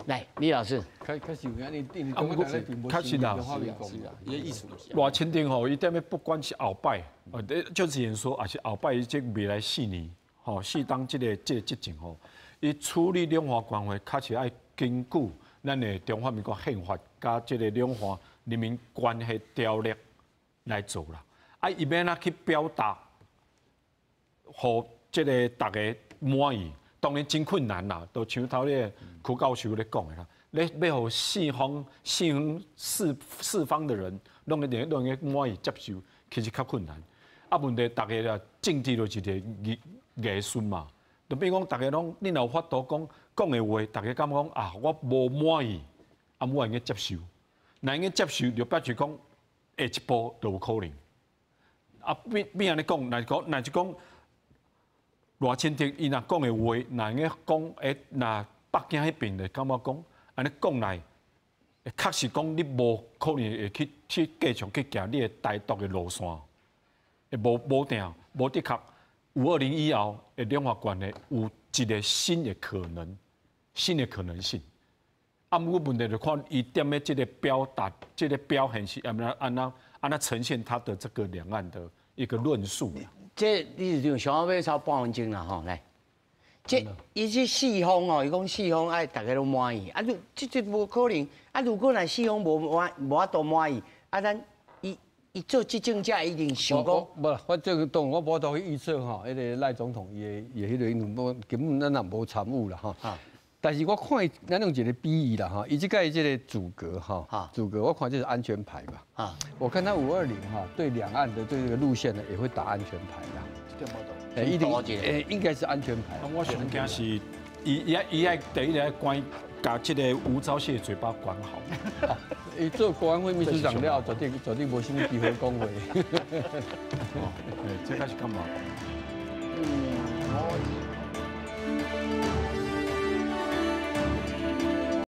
來，李老師，確實有影，你啊，確實啦，是啊，伊的意思就是。賴清德吼，伊踮咧不管是後擺，就是言說，抑是後擺伊這未來4年，吼，四冬這個執政吼，伊處理兩岸關係，確實愛根據咱的中華民國憲法佮這個兩岸人民關係條例來做啦。啊，伊欲按怎去表達，予這個逐家滿意，當然真困難啦。就像頭咧柯教授咧講的啦，你欲予四方四方四四方的人，攏一定攏會滿意接受，其實較困難。啊，問題逐家啦，政治就是一個藝術嘛。就比如講，逐家攏你若有法度講講的話，逐家感覺講啊，我無滿意，啊，我會用接受。若會用接受，就表示講下一步就有可能。啊，變變按呢講，若是講賴清德伊若講的話，若會用講，若北京彼邊就感覺講，按按呢講來，確實講你無可能會去繼續去行你的台獨的路線，會無無定無的確，520以後的兩岸關係有一個新的可能，新的可能性。啊，毋過問題就看伊踮咧這個表達、這個表現是按怎按怎按怎呈現他的這個兩岸的一個論述。這你是上後欲操半分鐘啦吼，來，這伊這四方哦，伊講四方愛逐家攏滿意，啊，如這無可能，啊，如果若四方無滿無法度滿意，啊，咱伊伊做執政者一定想講，無啦，反正當我無法度去預測吼，彼個賴總統伊的伊的彼個，因為無根本咱也無參與啦吼。但是我看咱用一個比喻啦哈，伊這屆這個組閣哈，組閣我看就是安全牌嘛。啊，我看他520哈對兩岸的對這個路線呢，也會打安全牌啦。欸，一定欸，應該是安全牌。我上驚是，伊伊伊愛第一個關，共這個吳釗燮嘴巴管好。伊做國安會秘書長了，絕對絕對無啥物機會講話。哦，這個是幹嘛？嗯。